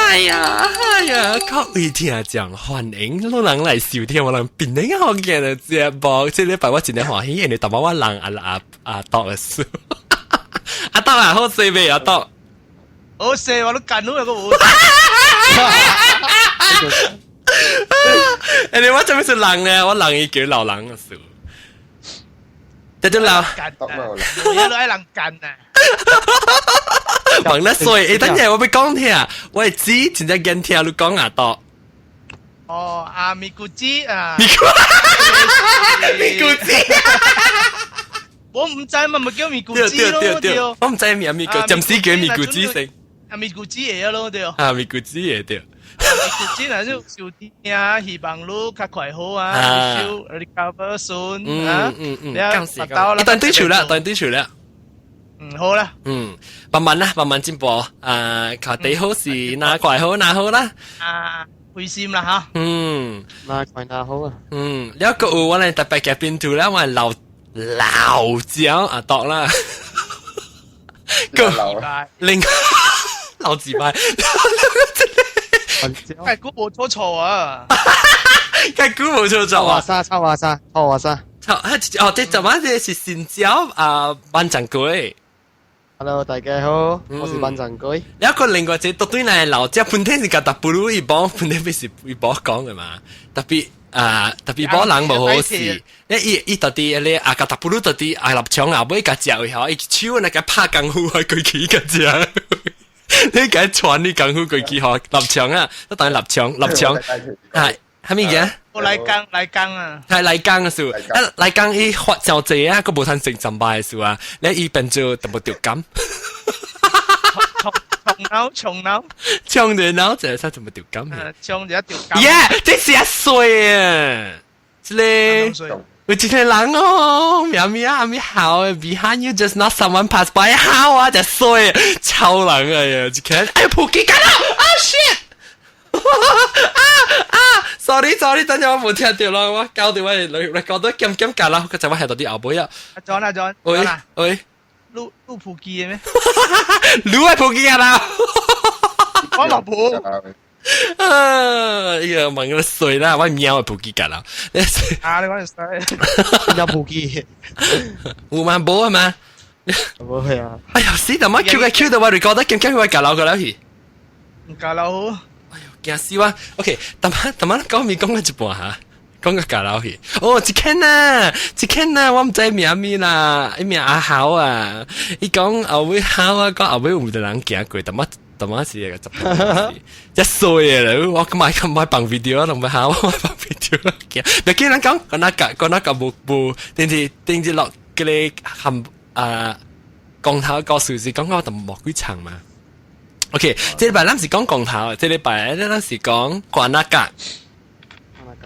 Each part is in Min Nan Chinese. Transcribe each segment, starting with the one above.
哎呀，哎呀，各位聽眾，歡迎老人來收聽我人檳城福建的節目。這禮拜我真係歡喜，因為淡薄我人阿阿阿多的事。阿多啊，好勢未？阿多，好勢，我都近到有個冇。欸，你我做咩是人呢？我人伊叫老人的事。這就老，一路愛人近啊。問得衰，欸，等陣我欲講聽，我會知真正驚聽你講阿多。哦，阿咪古雞啊。咪古咪古雞。我毋知嘛，咪叫咪古雞咯，對。我毋知名咪古，暫時叫咪古雞先。啊，咪古雞會咯，對。啊，咪古雞會對。咪古雞若是收聽，希望你較快好啊，收 recover soon 啊。嗯嗯，一段對手啦，段對手啦。嗯，好啦。嗯，慢慢啦，慢慢進步。啊，靠地好是哪塊好哪好啦。啊，開心啦哈。嗯，哪塊哪好啊。嗯，了個有我來特別嘅變圖啦，我係老老椒阿多啦。個另老幾擺。該估無錯錯啊！該估無錯錯啊！臭話沙，臭話沙，臭話沙。臭哦，這怎麼這是新椒啊？萬長粿。 Hello，大家好，我是萬長粿。有一個另外一個對來老只本身是甲 W 伊幫，本身是伊幫講的嘛。特別啊，特別幫人無好勢。你伊伊到底你啊，甲 W 到底啊立場後尾甲食以後，伊手那個拍功夫啊，過去甲食。你共傳你功夫過去吼，立場啊，都當立場立場係係咪嘅？我來講來講啊，係來講嘅事，啊來講伊發真濟啊，閣無通成十擺嘅事啊，你伊變做淡薄著感。衝腦衝腦，衝著腦就係怎麼著感？衝著著感。耶，這是阿衰啊！這個有一個人哦，喵喵阿咪好，behind you just not someone pass by，好啊，就衰，超人啊呀！一看，哎，撲街干啦！啊 shit！啊啊！sorry sorry，等陣我冇聽到啦，我搞到我嚟搞到減減價啦，佢就我喺到啲後尾啊。阿 John 阿 John，喂喂，你你撲街嘅咩？你係撲街啦！我冇撲。啊！哎呀，問我衰啦，我喵係撲街㗎啦。啊，你講衰，有撲街，有嗎？冇啊嘛？冇去啊！哎呀，死他媽 Q 個 Q 到我，你覺得驚驚我夾樓個啦去？夾樓。哎呦，驚死我！OK，淡仔淡仔講咪講到一半嚇，講個夾樓去。哦，一間啊，一間啊，我毋知名咩啦，伊名阿豪啊，伊講後尾豪啊，講後尾有個人行過，淡仔。淡仔是個十，一歲啦！我今日今日放 video 攏欲好，我放 video 驚。別見人講，講那個講那個無無，定是定是落嗰個含啊，光頭故事是講到就無幾長嘛。OK，這禮拜咱是講光頭，這禮拜咱是講關那格。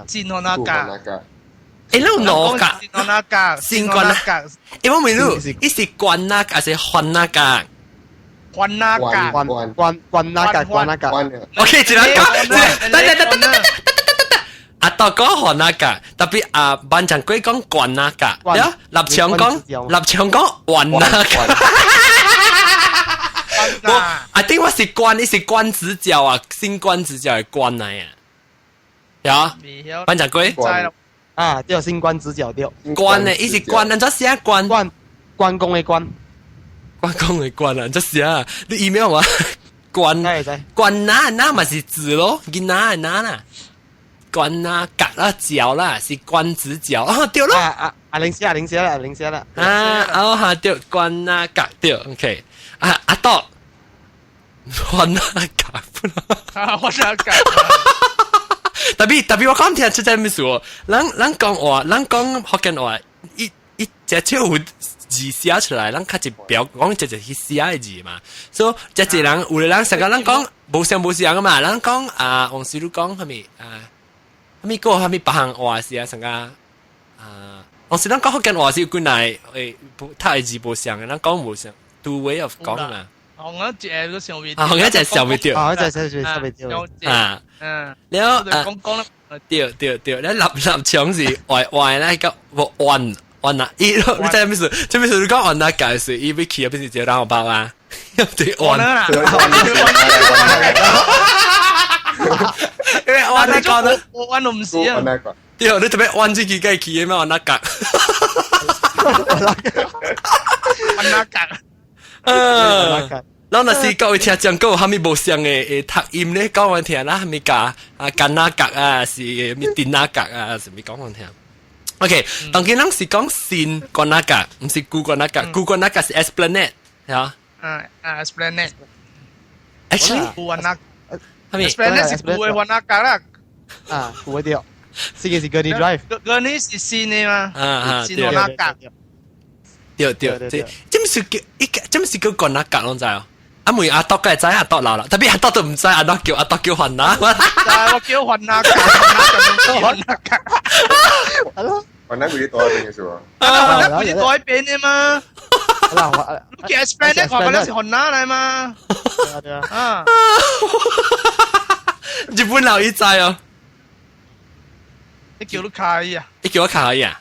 新關那格。欸，你有兩格？新關那格。新關那格。欸，我問你，伊是關那格還是番那格？關那格，關關關那格，關那格。 OK，一人講，等等等等等等等等等。阿多講番那格，特別阿萬長粿講關那格，了立場講立場講關那格。我 I think 我是關，你是關子腳啊，新關子腳的關來啊。有，萬長粿。啊，對，新關子腳對。關呢，伊是關，按怎寫關？關關公的關。關公的關啊，這是啊，你 email 我關關哪哪嘛是字咯，囡仔的哪啦，關哪格啦腳啦，是關子腳哦，對咯。啊啊啊！零寫啊，零寫啦，零寫啦。啊，哦哈對，關哪格對，OK，啊阿多，關哪格不啦？啊，我哪格。特別特別，我講聽出這咩事哦？咱咱講話，咱講福建話，一一隻手有字寫出來，咱較一表講一隻去寫的字嘛。所以這一人有的人成個咱講無相無相嘛，咱講啊，王師你講啥物啊？啥物個啥物別項話是啊？成個啊，王師咱講福建話是有幾來誒，讀的字無相的，咱講無相，two way of 講嘛。紅一隻都想袂啊，紅一隻想袂著，啊，一隻想袂著，啊，嗯，了啊，講講啦，對對對，你立立場是歪歪咧個彎彎啊，伊你知咩事？這咩事？你講彎啊，解釋伊欲去啊，變成一個人紅包啊。對彎啦，因為彎你講啦，我彎都唔是啊。對，你特別彎自己該去嘅嘛，彎那格。彎那格。嗯。咱若是各位聽講過，啥物無相的讀音咧，講阮聽啦，啥物甲啊干那角啊，是物丁那角啊，啥物講阮聽。OK，當今咱是講新關那角，毋是舊關那角，舊關那角是 Esplanade，係啊。啊啊，Esplanade。 Actually，舊關那，啥物？Esplanade 是舊的關那角啦。啊，舊的對。新的是 Gurney Drive。 Gurney 是新的嘛？啊啊，新關那角。對對對，這毋是叫一個，這毋是叫關那角，攏知哦。啊，每阿多梗係知阿多老啦，特別阿多都唔知阿多叫阿多叫雲那。我叫雲那，雲那格。係咯。雲那佢啲多一邊嘅啫喎。啊，雲那佢啲多一邊嘅嘛。嗱，你叫 Esplanade 話嗰啲是雲那嚟嘛？對啊。啊。日本老伊知哦。你叫你卡伊啊？你叫我卡伊啊？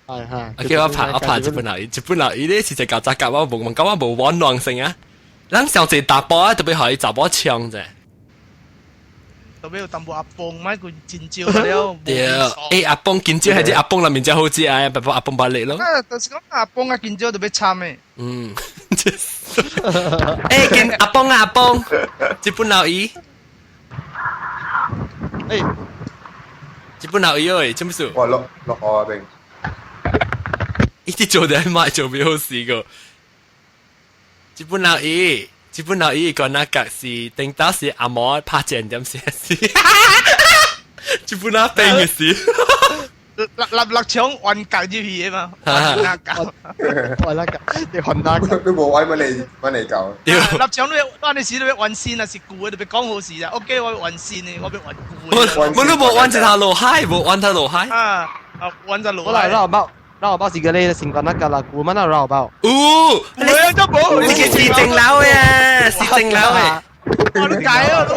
係係。我叫我拍我拍日本老伊，日本老伊咧是只搞雜夾我無，問講我無玩亂性啊。咱上濟大波啊，特別予伊查某搶者。特別有淡薄阿公，買佢真少了。對，欸阿公緊張係只阿公內面真好食啊，白白阿公把力咯。啊，就是講阿公啊，緊張特別慘的。嗯。欸，見阿公啊阿公，日本老姨。欸，日本老姨喂，做咩事？我落落我邊。一直做啲買做咩好事個？日本老姨。日本老姨講那個是頂到是阿毛拍正點先是，日本那病嘅事。立立立腸彎角入去的嘛，彎那角，彎那角，你彎那角，你無彎乜嚟乜嚟搞？立腸你彎的時你要彎線啊，是舊的，特別講好事啊。OK，我要彎線的，我要彎舊的。我都無彎一頭落海，無彎頭落海。啊啊，彎只落海。我來，繞包是個咧，新冠那個啦，古曼那繞包。哦，你都冇，你個是正樓嘅，是正樓嘅。我都解啊都。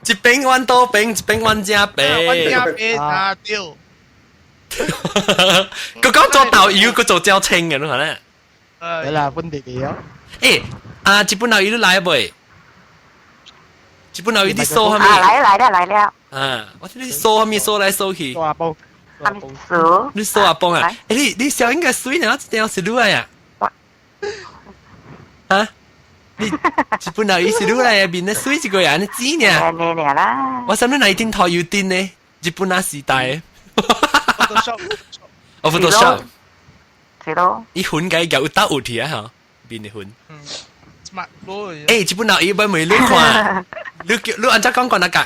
一邊彎多邊，一邊彎正邊。彎正邊啊對。佢講做導遊，佢做教青嘅，你看咧。係啦，本地嘅哦。欸，啊，日本老友你來未？日本老友你掃啥物？啊，來來了來了。啊，我聽你掃啥物掃來掃去。掃阿邦。掃。你掃阿邦啊？欸，你小應該水呢？這條是女來啊？啊？你日本老友是女來的面咧水一個人，你知呢？你你啦。我想你哪一天頭有頂呢？日本那時代。我 Photoshop。是咯。伊粉該有打有去啊？吼，面的粉。嗯。Smart boy。欸，日本老友要問你看，你叫你按怎講講那個？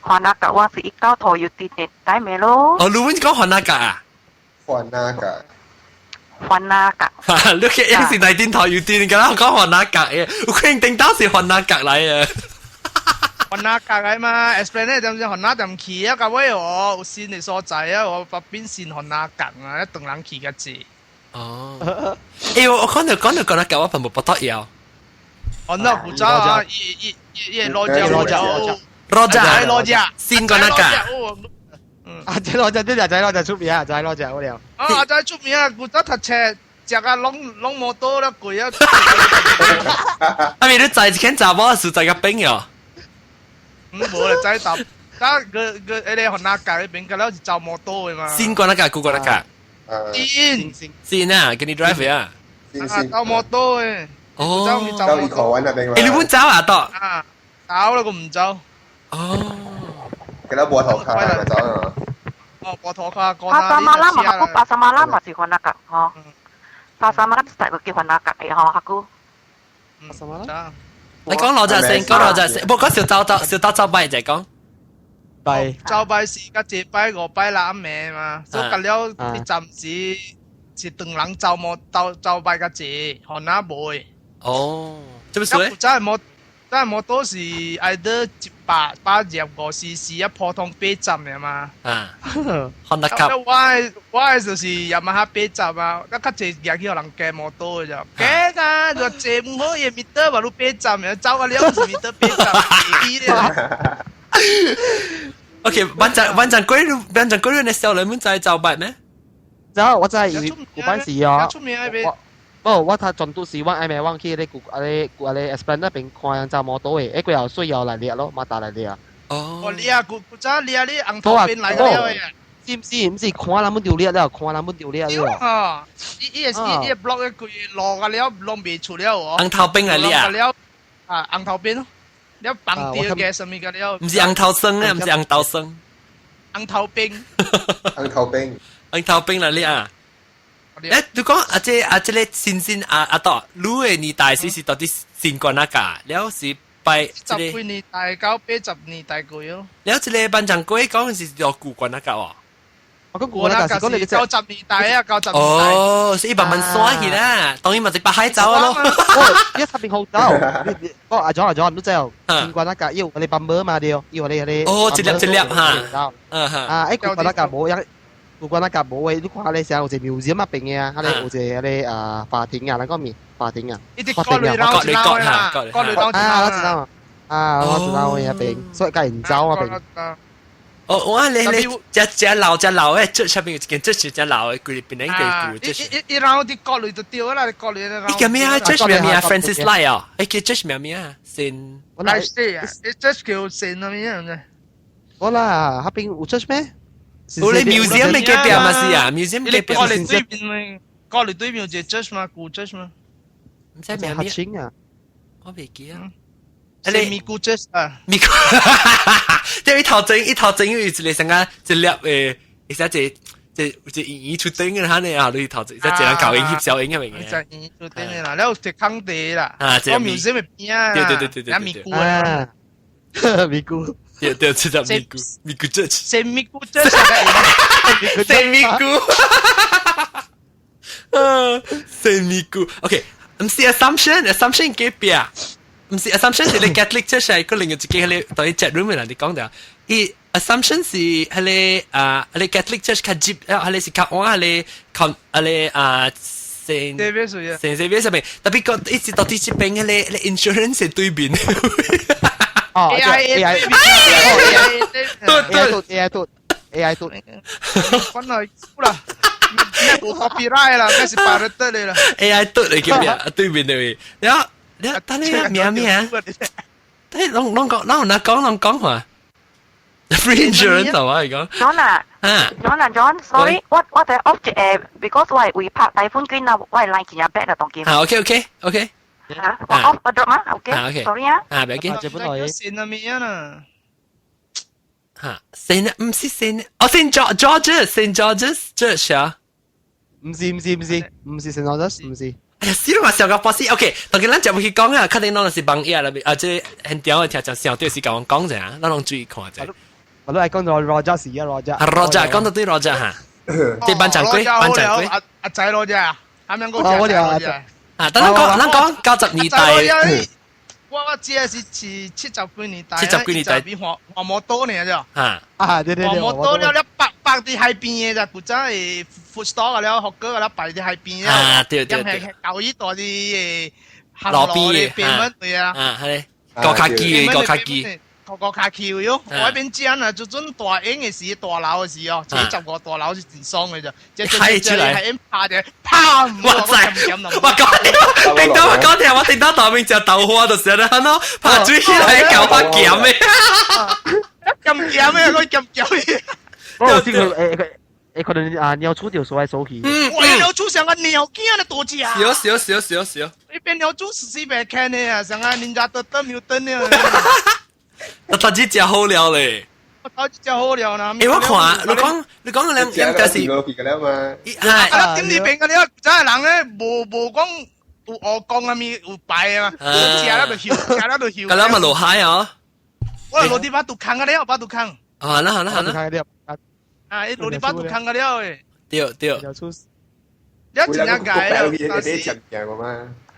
環那個我是一九頭有啲嘅帶咩咯？哦，你阮講環那個啊？環那個。環那個。哈，你去應是內頂頭有啲，你敢講環那個嘅？有可能頂到是環那個來嘅。環那個來嘛？Esplanade 點知環那點去啊？到尾哦，有新的所在啊，我北邊新環那個啊，一當人去較濟。哦。欸，我講到講到講那個，我全部不得了。哦，那古早啊，伊伊伊伊老家老家老家。羅家，羅家，新個那個。阿仔羅家，啲阿仔羅家出名啊，仔羅家好了。啊，阿仔出名啊，古早讀冊，食啊攏攏摩托啦，貴啊。阿咪你在一間查某是在個邊哦？嗯，無啦，在搭，搭個個迄個番仔角迄邊，個了是走摩托的嘛。新個那個，舊個那個。新新啊，給你 drive 啊。啊，走摩托的。哦。走二口灣那邊嘛。欸，你本走啊？到。啊，走啦，我唔走。哦，給他摸頭卡來走啊！哦，摸頭卡，巴沙馬拉嘛，aku 巴沙馬拉嘛是番那個吼。巴沙馬拉是個叫番那個的吼，aku。巴沙馬拉。你講老隻先，講老隻先，不講小走走小走走拜就講。拜。走拜是甲一拜五拜六暗暝嘛，所以隔了一暫時是當人走摩走走拜較濟，番那袂。哦，這不是？真係冇。但摩托是愛得125 CC 啊，普通80的嘛。啊，Honda Cup。我的就是雅馬哈八十啊，我較濟舉去予人加摩托的就，加啊，就坐唔好伊咪得嘛，你八十的，走啊了是咪得八十，低咧。 OK，反正反正鬼反正鬼你少年們在走拜咩？走，我知，因為古板時哦。出名那邊。不過我睇全都是我愛咩，我去咧古阿咧古阿咧 Esplanade 邊看人揸摩托嘅，一個又水又嚟掠咯，馬達嚟掠。哦。我掠啊，古古早掠你紅頭邊來了嘅。是唔是？唔是看人本丟掠了，看人本丟掠了。啊！伊伊個伊伊個 block 嘅規路個了，攏未出了哦。紅頭邊嚟掠啊！了啊，紅頭邊咯，了綁掉嘅什麼個了。唔是紅頭生啊，唔是紅頭生。紅頭邊。紅頭邊。紅頭邊嚟掠啊！誒，你講啊，這啊，這個新新啊啊，到你的年代是是到底新關那個，了是拜十幾年代到80年代過咯。了這個班長龜講是做古關那個哦。我講古那個是講你90年代啊，90年代。哦，是一慢慢刷起啦，當然嘛是北海走咯。哦，一特別好走。哦，阿 John 阿 John 都知道，新關那個要你幫妹嘛對，要你你。哦，一粒一粒哈。嗯哈。啊，誒，古關那個冇一。古關那個冇誒，你看你成有一個 museum 啊邊嘅啊，佢有一個迄個啊法庭啊，那個面法庭啊。法庭啊，國你國哈，國你國啊，我知道啊，我知道我一邊，所以該唔走啊邊。哦，我你你只只老只老誒，這下邊有一間這是只老的，規邊那個古，這是。一一然後啲國內就掉啦，國內伊叫咩啊？這是咩名？Francis Lai 哦，誒，叫這是咩名啊？聖。我來是啊，這叫聖什麼樣嘅？我啦，嗰邊有這咩？有咧 museum 嘅隔壁嘛是啊，museum 隔壁。過嚟對面咪，過嚟對面有一個 church 嘛，古 church 嘛。唔知咩名啊？我未記啊。你咪古 church 啊？咪古，即係一頭整一頭整有一個成個一粒誒，一隻一一一圓出頂嘅，哈呢啊，你頭一隻人搞影翕小影嘅物件。一隻圓出頂嘅啦，了有一空地啦。啊，我 museum 嘅邊啊。對對對對對。咪古啊。咪古。對對，這叫咪古咪古 church。聖咪古 church。聖咪古。啊，聖咪古。OK，唔是 assumption，assumption 隔壁。唔是 assumption 是你 Catholic church 係個另外一間係你對 chat room 嘅人你講掉。伊 assumption 是係你啊，係你 Catholic church 較接，係你是較晚係你con 係你啊聖聖這邊上面，特別個一直到底這邊係你你 insurance 係對面。哦，AI AI 對對 AI 對 AI 對，關來啦，咩冇 copyright 啦，咩是 pirate 嚟啦？AI 對嚟叫咩啊？對面對，然後。你等你咩咩啊？但係攏攏講，攏有講攏講話，free insurance 係嘛？而講。 John 啊，John 啊，John，sorry，我我哋 off 一個，because 我係會拍大風卷啊，我係 line 見阿 back 啊，當見。啊，OK OK OK。嚇，我 off 我 drop 嘛，OK，sorry 啊。啊，唔要緊。這本來線啊咩啊？嚇，聖唔是聖，哦，聖 George，Saint George's Church 啊？唔是唔是唔是唔是聖 George，唔是。哎呀，死啦嘛！小個博士，OK，當然咱就唔去講啊，肯定攏是網頁啦，啊，這很屌嘅聽眾上對是甲我講者啊，咱攏注意看者。我都係講到 Roger 是啊，Roger。啊，Roger 講到對 Roger 哈，這班長龜，班長龜。阿阿仔 Roger 啊，啱啱講我哋阿啊，等咱講，咱講90年代。我我知係是七十幾年代，七十幾年代比滑滑摩托呢啫。啊啊，對對對，滑摩托了了擺擺佇海邊的，啫，古早的 food stall 了，學哥了擺佇海邊啊，對對對，舊伊大啲路邊的，邊對啊，啊係，高卡機高卡機。高高卡橋喲，我嗰邊食啊，就陣大影嘅時，大樓嘅時哦，75大樓是真爽嘅啫，只開出來，係拍者，砰！我知，我講聽，聽到我講聽，我聽到大明食豆花就是啦，喏，拍水起來搞發鹹嘅，咁鹹嘅，我咁鹹嘅。我知佢誒佢誒可能啊尿出就數來數去。嗯，我尿出像個尿鏡的多隻啊！少少少少少。一邊尿出死死白看的啊，像個人家都等沒有等了。我頭先食好料咧，我頭先食好料啦。欸，我看你講你講兩兩就是，啊，點你邊個了？真係人咧，無無講有烏公啊，咪有白啊嘛，食了就翕，食了就翕。咁咱嘛落海啊！我落地把肚空個了，把肚空。啊，那好，那好，那。啊，伊落地把肚空個了誒。對對。你真正解啦，但是。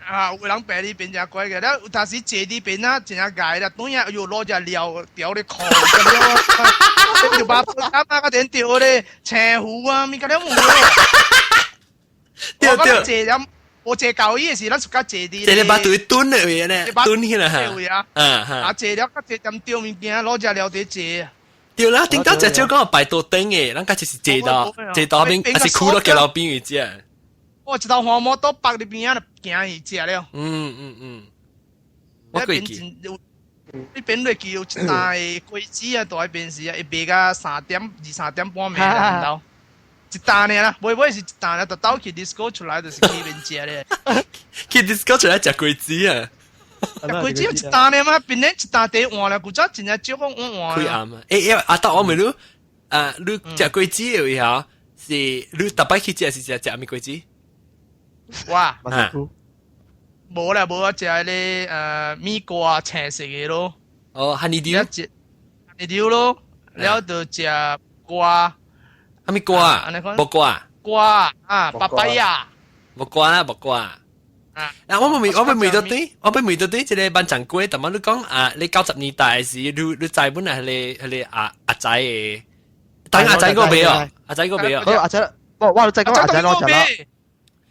啊，有人白呢邊真乖嘅，了有當時坐呢邊啊，真正解啦，當然又攞隻料掉咧褲，咁了，就把阿媽個點掉咧，青魚啊，咪個了冇。對對。坐了，我坐舊伊嘅時，咱自家坐啲。坐咧把腿蹲落去咧，蹲起來嚇。嗯啊，坐了，個坐點掉物件，攞隻料佇坐。對啦，頂到只少講擺多燈嘅，咱家就是坐到坐到邊，還是哭到腳老邊為止。我一頭黃摩托白入邊啊，就行去食了。嗯嗯嗯，我過記。呢邊落去有一單的果子啊，大邊時啊，伊賣到3點二三點半暝啦，唔到。一單爾啦，尾尾是一單爾，就走去 disco 出來就是去邊食咧。去 disco 出來食果子啊！食果子有一單爾嘛，邊咧一單地換啦，古早真正少講換換。開暗啊！欸，阿豆我問你，啊，你食果子的位吼，是你逐擺去食是食食啥物果子？哇！無啦，無啊，食彼个米瓜青色的咯。哦，honeydew。 honeydew 咯，了就食瓜。啥物瓜？木瓜。瓜啊，papaya。木瓜啦，木瓜。啊！我問到對，我問到對，這個萬丈粿，但係你講啊，你90年代時，你知本來係個阿仔的，等阿仔個未哦，阿仔個未哦。阿仔，我再講阿仔攞食啦。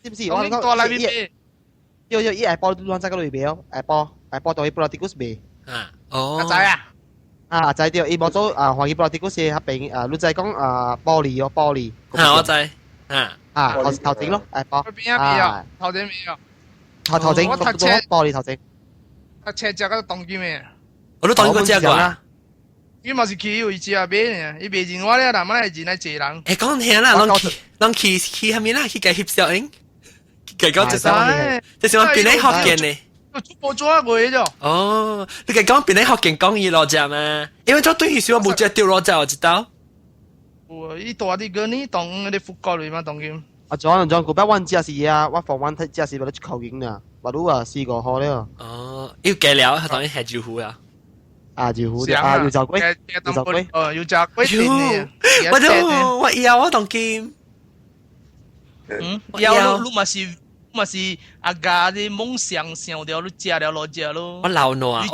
知唔知？我講。要要伊下晡攏在個裏邊哦，下晡下晡到去布拉迪古斯賣。啊，哦。阿仔啊？啊，阿仔對，伊無做啊，歡喜布拉迪古斯迄邊啊，你知講啊，玻璃哦，玻璃。啊，我知。啊。啊，頭頭前咯，下晡。邊啊邊啊？頭前邊啊？頭頭前，我讀車玻璃頭前。讀車食個當今的。我都當過食過。伊嘛是去有食買呢，伊袂認我咧，但嘛會認來濟人。欸，講聽啦，攏去攏去去啥物啦？去共翕相影。計講這是，這是我邊咧福建的。我做過啫。哦，你計講邊咧福建講伊羅食嘛？因為做對起時我無食到羅食，我知道。有，伊大啲個呢，當嗰啲福國嚟嘛，當今。啊，裝裝，古擺阮食是啊，我房阮食是為了一箍銀啊，嘛愈啊四五箍了。哦，又加了，當然係招呼啊。啊，招呼啊，油炸粿，油炸粿，哦，油炸粿我都我要我當今。嗯，要你嘛是。嘛是阿家啲夢想想著你食了落食咯。我老挪啊！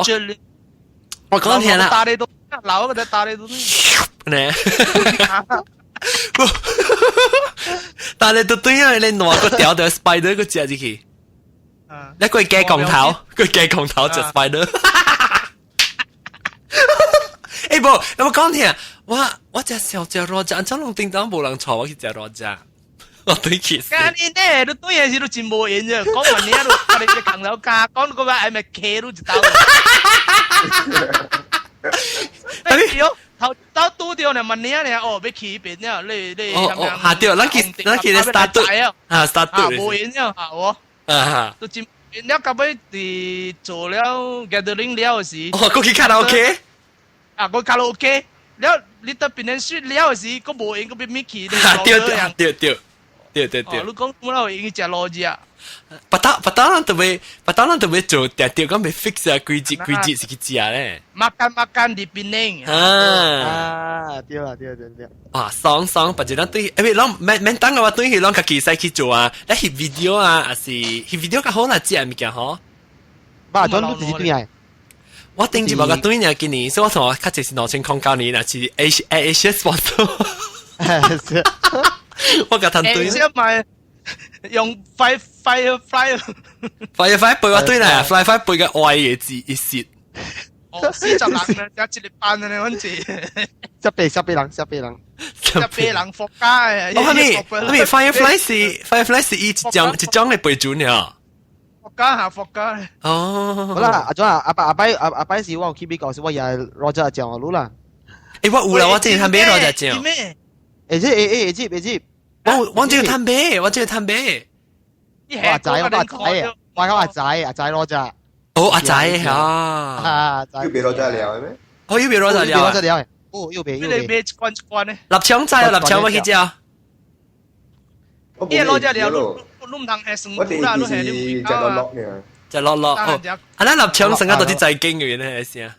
我講聽啦。打你都老個打你都。呢？但係都對啊！你挪個條條 spider 個食入去。你個雞公頭，個雞公頭食 spider。欸無，我講聽，我食小食羅食，按怎攏叮當無人帶我去食羅食。我對起。幹你呢？你對的時你真無閒啫，講完你啊，你你扛老家，講個話還沒客你一刀。哎呦，頭頭拄著呢，問你啊，哦，欲去彼邊了，你你。哦哦，下對，咱去咧 start 啊，start。無閒了，下我。啊。都真，了到尾佇做了 gathering 了時。哦，閣去卡拉 OK。啊，閣卡拉 OK，了你到邊陣說了時，閣無閒，閣欲咪去。對對對對。對對對，你講我有閒食路食。別當別當人特別，別當人特別做，定定講袂 fix 啊，規節規節是去食咧。 Makan makan di Penang。啊啊，對啦對對對。哇，爽爽，別一咱對，欸，攏免免等我對去，攏家己使去做啊，咧翕 video 啊，還是翕 video 較好啦，食物件吼。爸，轉你自己對來。我頂一無個對呢，今年，所以我同我較濟是2009年，若是 A A Asia sponsor。我共談對。欸，買用 fire fire fly fire fly 背我對啦，fly fly 背個愛嘅字一節。哦，40人啊，一個班啊，阮這。十八人，十八人。十八人附加嘅。哦，啥物？啥物？Firefly 是 Firefly 是伊一張一張嘅背準了。附加下附加。哦。好啦，阿總啊，阿伯阿伯阿阿伯是我有去美國時，我也 Roger 醬我啦。欸，我有啦，我之前通買 Roger 醬。咩？會接會會接會接。我這個通買，我這個通買。我阿仔，我阿仔啊，我講阿仔，阿仔 Roger。哦，阿仔啊。啊，又別 Roger 了咩？哦，又別 Roger 了。 Roger 了。哦，又別又別。你買一罐一罐呢？臘腸仔啊，臘腸我去食。伊 Roger 了，你毋通下酸我啦，你下你食落落呢。食落落哦。啊，咱臘腸成個都是在經嘅呢，聲。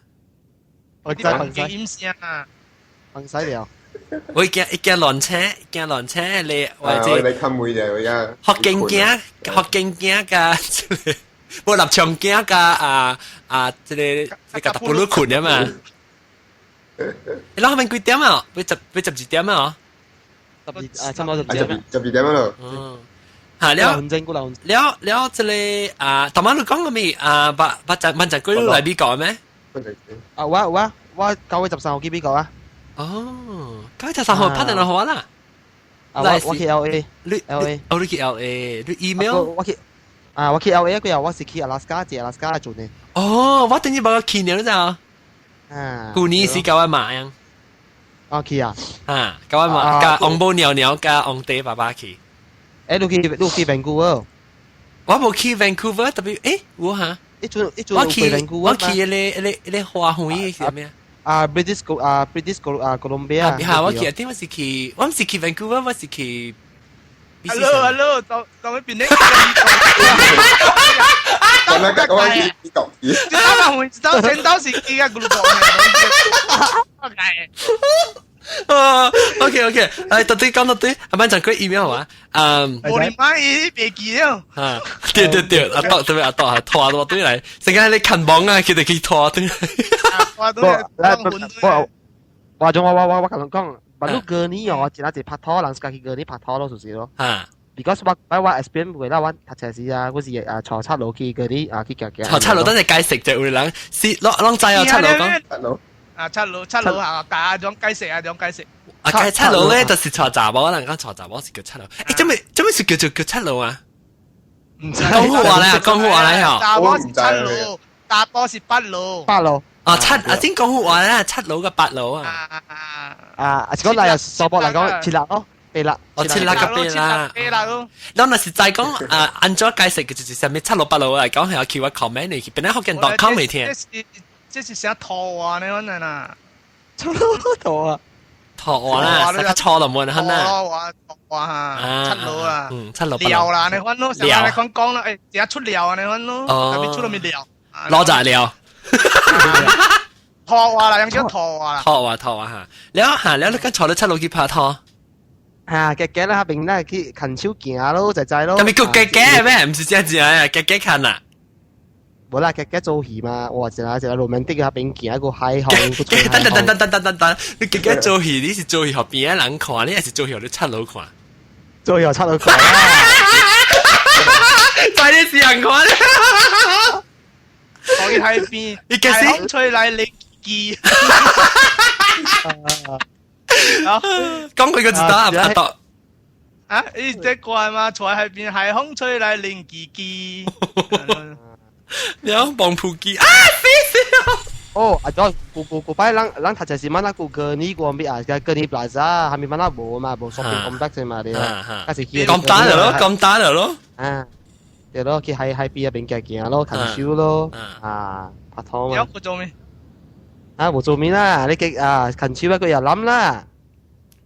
我知飯使。音聲啊。飯使了。我驚一驚亂車，驚亂車你或者。我你看妹啫，我而家。福建囝，福建囝佮，無臘腸囝佮啊啊，這個這個大布魯困啊嘛。你後面幾點啊？欲12點啊？十二啊，差不多十二點。12點咯。嗯。嚇了了了，這個啊，頭晚你講過未？啊，八八十萬十幾來美國咩？啊，我我9月13號去美國啊。哦，9月13號拍電話予我啦。啊，我去 LA，你 LA，哦，你去 LA，你 email？我去啊，我去 LA 佢又我是去阿拉斯加，住阿拉斯加做呢。哦，我等於把我去年咋？啊，舊年是九萬馬樣。啊去啊！啊，九萬馬加紅布尿尿加紅地爸爸去。誒，你去 Vancouver？我冇去 Vancouver，特別我嚇。一陣一陣我去我去迄個花園是咩啊？啊，British 啊，British 啊，Columbia。嚇，我去，點我是去，我唔是去 Vancouver，我是去。 Hello hello，當當佢變呢？咁樣講講講，知道嘛？知道先到是幾個 group 嘅。哦，OK OK，到底講到底，阿班長佢 email 嘛？嗯，我你媽伊別記了。啊，對對對，阿多特別阿多啊，拖到對來，成日你看網啊，佢哋去拖對。拖對，我我種我同你講，萬你過年哦，一日拍拖，人自家去過年拍拖咯，就是咯。啊。 because 我 experience 過啦，我讀冊時啊，我是啊坐七路去嗰啲啊去行行。坐七路等陣解釋就有人是攏攏知哦，七路講。七路。啊，七路七路啊，加種解釋啊，種解釋。啊，解七路咧就是坐查某，人講坐查某是叫七路。做咩做咩是叫做叫七路啊？唔知。講好話咧，講好話咧，查某是七路，大波是八路。八路。哦，七啊，先講好話咧，七路嘅八路啊。啊，是講嚟數博嚟講，七粒咯。八粒，哦，七粒個八啦。八粒咯。咱若是再講啊，按怎解釋嘅就是啥物七路八路嚟講，係有叫我 comment 嚟，本來福建 .com 未聽。這是啥圖畫呢？可能啊，圖啊，圖畫啦，啥個錯就冇人肯啦。圖畫圖畫嚇，七路啊，嗯，七路料啦，你看咯，上下你講講啦，而家出料啊，你看咯，特別出到面料。攞就料。圖畫啦，用叫圖畫啦。圖畫圖畫嚇，了嚇了，你跟坐到七路去拍拖。啊，夾夾啦，邊啦去牽手行咯，就知咯。咁咪叫夾夾咩？唔是這樣子啊，夾夾牽啊。無啦，夾夾做戲嘛，哇！一個一個 romantic 嘅邊行一個海航。等等等等等等等等，你夾夾做戲，你是做戲予邊个人看，你還是做戲予你七佬看？做戲予七佬看。在你是人看。我去海邊，你幾時吹來你記。講佢個字打阿多。啊！你這歌嘛，坐喺海邊，海風吹來靈機機。你講幫普機啊！死死哦，啊，咗古古古擺人人讀冊時，乜那個過年過咩啊？過年 plaza 係咪乜那無嘛？無 shopping complex 嘛？你啊，是去咁打了咯，咁打了咯。啊，對咯，去海海邊嗰邊行行咯，牽手咯，啊，拍拖嘛。有個做咩？啊，無做面啦，你嘅啊牽手啊，佢又諗啦。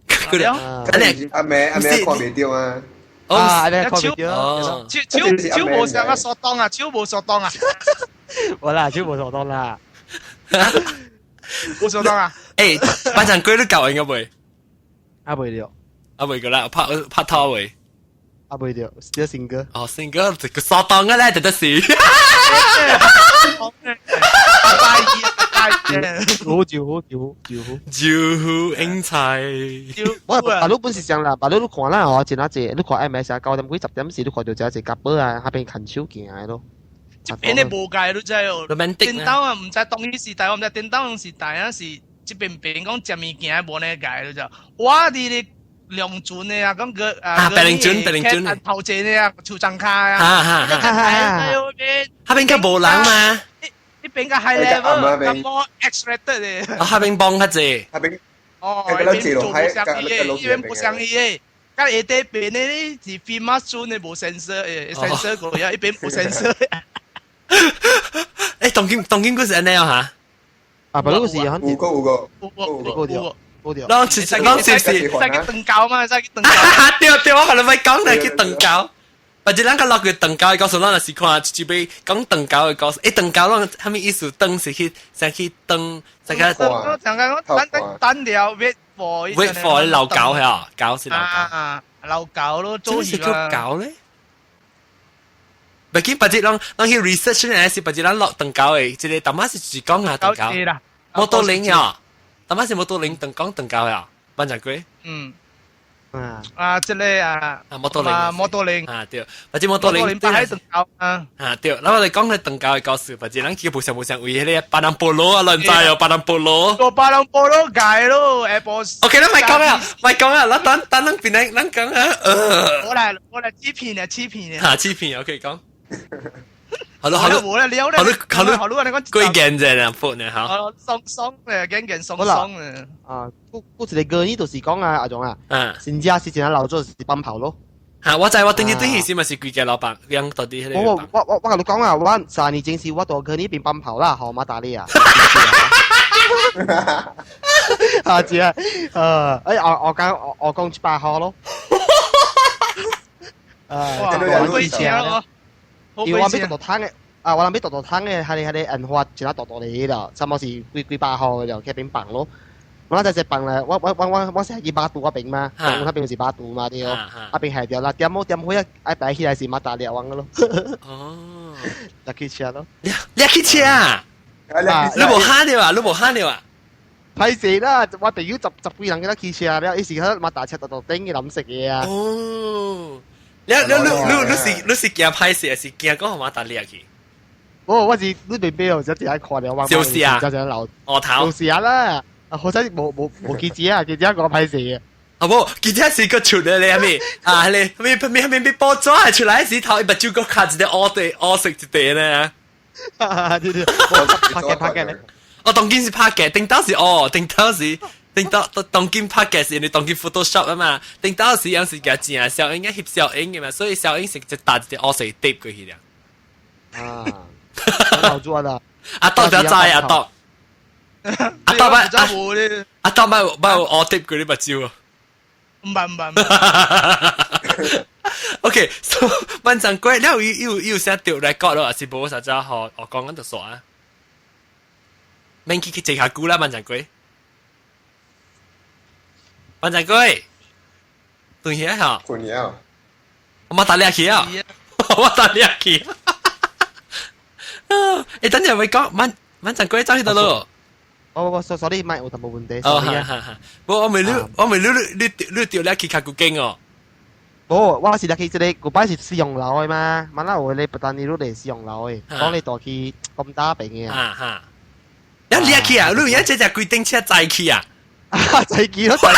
佢哋阿妹阿妹看袂到啊。啊，阿妹看袂到。手手手無上啊，鎖當啊，手無鎖當啊。無啦，手無鎖當啦。無鎖當啊！班長龜你教應該未？啊未了。啊未個啦，拍拍拖未？啊未了，still single。哦，single 就個鎖當嘅咧，就得是。好招好招招好。招英才。我大佬本是上啦，大佬你看啦哦，真啊濟，你看 MS 啊，9點幾10點時，你看到真濟夾寶啊，下邊牽手行的咯。這邊的無界你知哦。電動啊，毋知當彼時代，我毋知電動時代啊是這邊邊講食物件無呢界你知。我佇咧龍船的啊，講個啊，白靈船，白靈船，頭前的啊，樹叢跤啊，啊啊啊，下邊較無人嘛。呢邊個 high level，咁多 X-rated 的。啊，下邊幫較濟。下邊。哦，呢邊做無相依的，呢邊無相依的。甲下底邊的是飛馬船的無 sensor 的，sensor 過啊，一邊無 sensor。當今當今嗰是按呢樣嚇？啊，不過是有個有個有個有個有個。攏是攏是是。使去斷交嘛？使去斷交。對對，我可能咪講嚟去斷交。或者咱個落去斷交的故事，咱若是看一擺講斷交的故事，斷交攏啥物意思？斷是去先去斷，這個。我講講等等等了 wait for。 wait for 老狗係啊，狗是老狗。啊，老狗咯，做是叫狗咧？別緊，別日攏攏去 research 咧，是別日咱落斷交的，這個淡仔是是講啊斷交。摩托輪呀，淡仔是摩托輪斷講斷交呀，班長龜。嗯。啊啊，這個啊，啊，摩托輪啊，摩托輪啊，對，或者摩托輪擺喺長教啊，啊對，嗱我哋講咧長教嘅故事，或者咱去無相無相為彼個巴南菠蘿啊，亂知哦，巴南菠蘿，個巴南菠蘿界咯，下晡。 OK，咱莫講啊，莫講啊，咱等等咱邊來，咱講啊，我來欺騙啊，欺騙啊，嚇欺騙，OK 講。好咯好咯，好啦，好咯好咯好咯，你講幾件啫啦，闊呢嚇。好鬆鬆嘅，緊緊鬆鬆嘅。啊，嗰一個歌呢，就是講啊，阿種啊，先知是真係老早是奔跑咯。嚇！我知我頂日頂時咪是規家老闆養到底迄個。我共你講啊，我3年前是我到歌呢邊奔跑啦，好馬達利啊。啊，知啊，我講700號咯。啊，好貴錢咯。因為我欲獨獨湯的，啊，我諗欲獨獨湯的，係個銀花一粒獨獨嚟啦，差唔多是幾幾百號就去邊放咯。我就只放咧，我是去巴杜嗰邊嘛，我那邊是巴杜嘛對，啊邊係掉啦，點冇點會一擺起來是馬達列王咯。哦，入去車咯，入去車啊？你無喊了啊？你無喊了啊？歹勢啦，我朋友十幾人佢都去車了，伊是喺馬達車獨獨頂去諗食嘢啊。哦。你是驚歹勢，還是驚講馬達掠去？無，我是你邊邊有只只愛看了，我就是啊，只只老哦頭，就是啊啦。啊，好彩無記者啊，記者講歹勢嘅。啊無，記者是個出來咧，係咪？啊，係咪咪咪咪報紙出來時頭，伊目睭閣卡一個烏地烏色一地咧。對對，拍嘅拍嘅咧。哦，當今是拍嘅，頂當時哦，頂當時。頂到當今拍嘅是因為當今 Photoshop 啊嘛，頂到時有時嘅正效應嘅翕效應嘅嘛，所以效應是一打一個烏色疊過去了。啊，老做啦。阿當就知阿當，阿當咪阿當咪咪烏疊過你目睭啊？唔係唔係唔係。 OK，so 萬丈貴，了有啥掉來講咯，還是無啥子好？我講緊就煞啊。免去去坐下久啦，萬丈貴。萬丈貴，斷去啊！斷去啊！我冇打掠去啊！我打掠去。誒，等陣會講萬丈貴走去倒咯。我 sorry，咪有淡薄問題。哦，哈哈哈！我未你我未你你你你掉掠去較久經哦。無，我是入去這個，舊擺是試用樓的嘛，嘛那有咧不但你都嚟試用樓的，講你帶去咁大邊嘅。哈哈！你掠去啊？你而家這隻規定車載去啊？啊，載去咯，載去。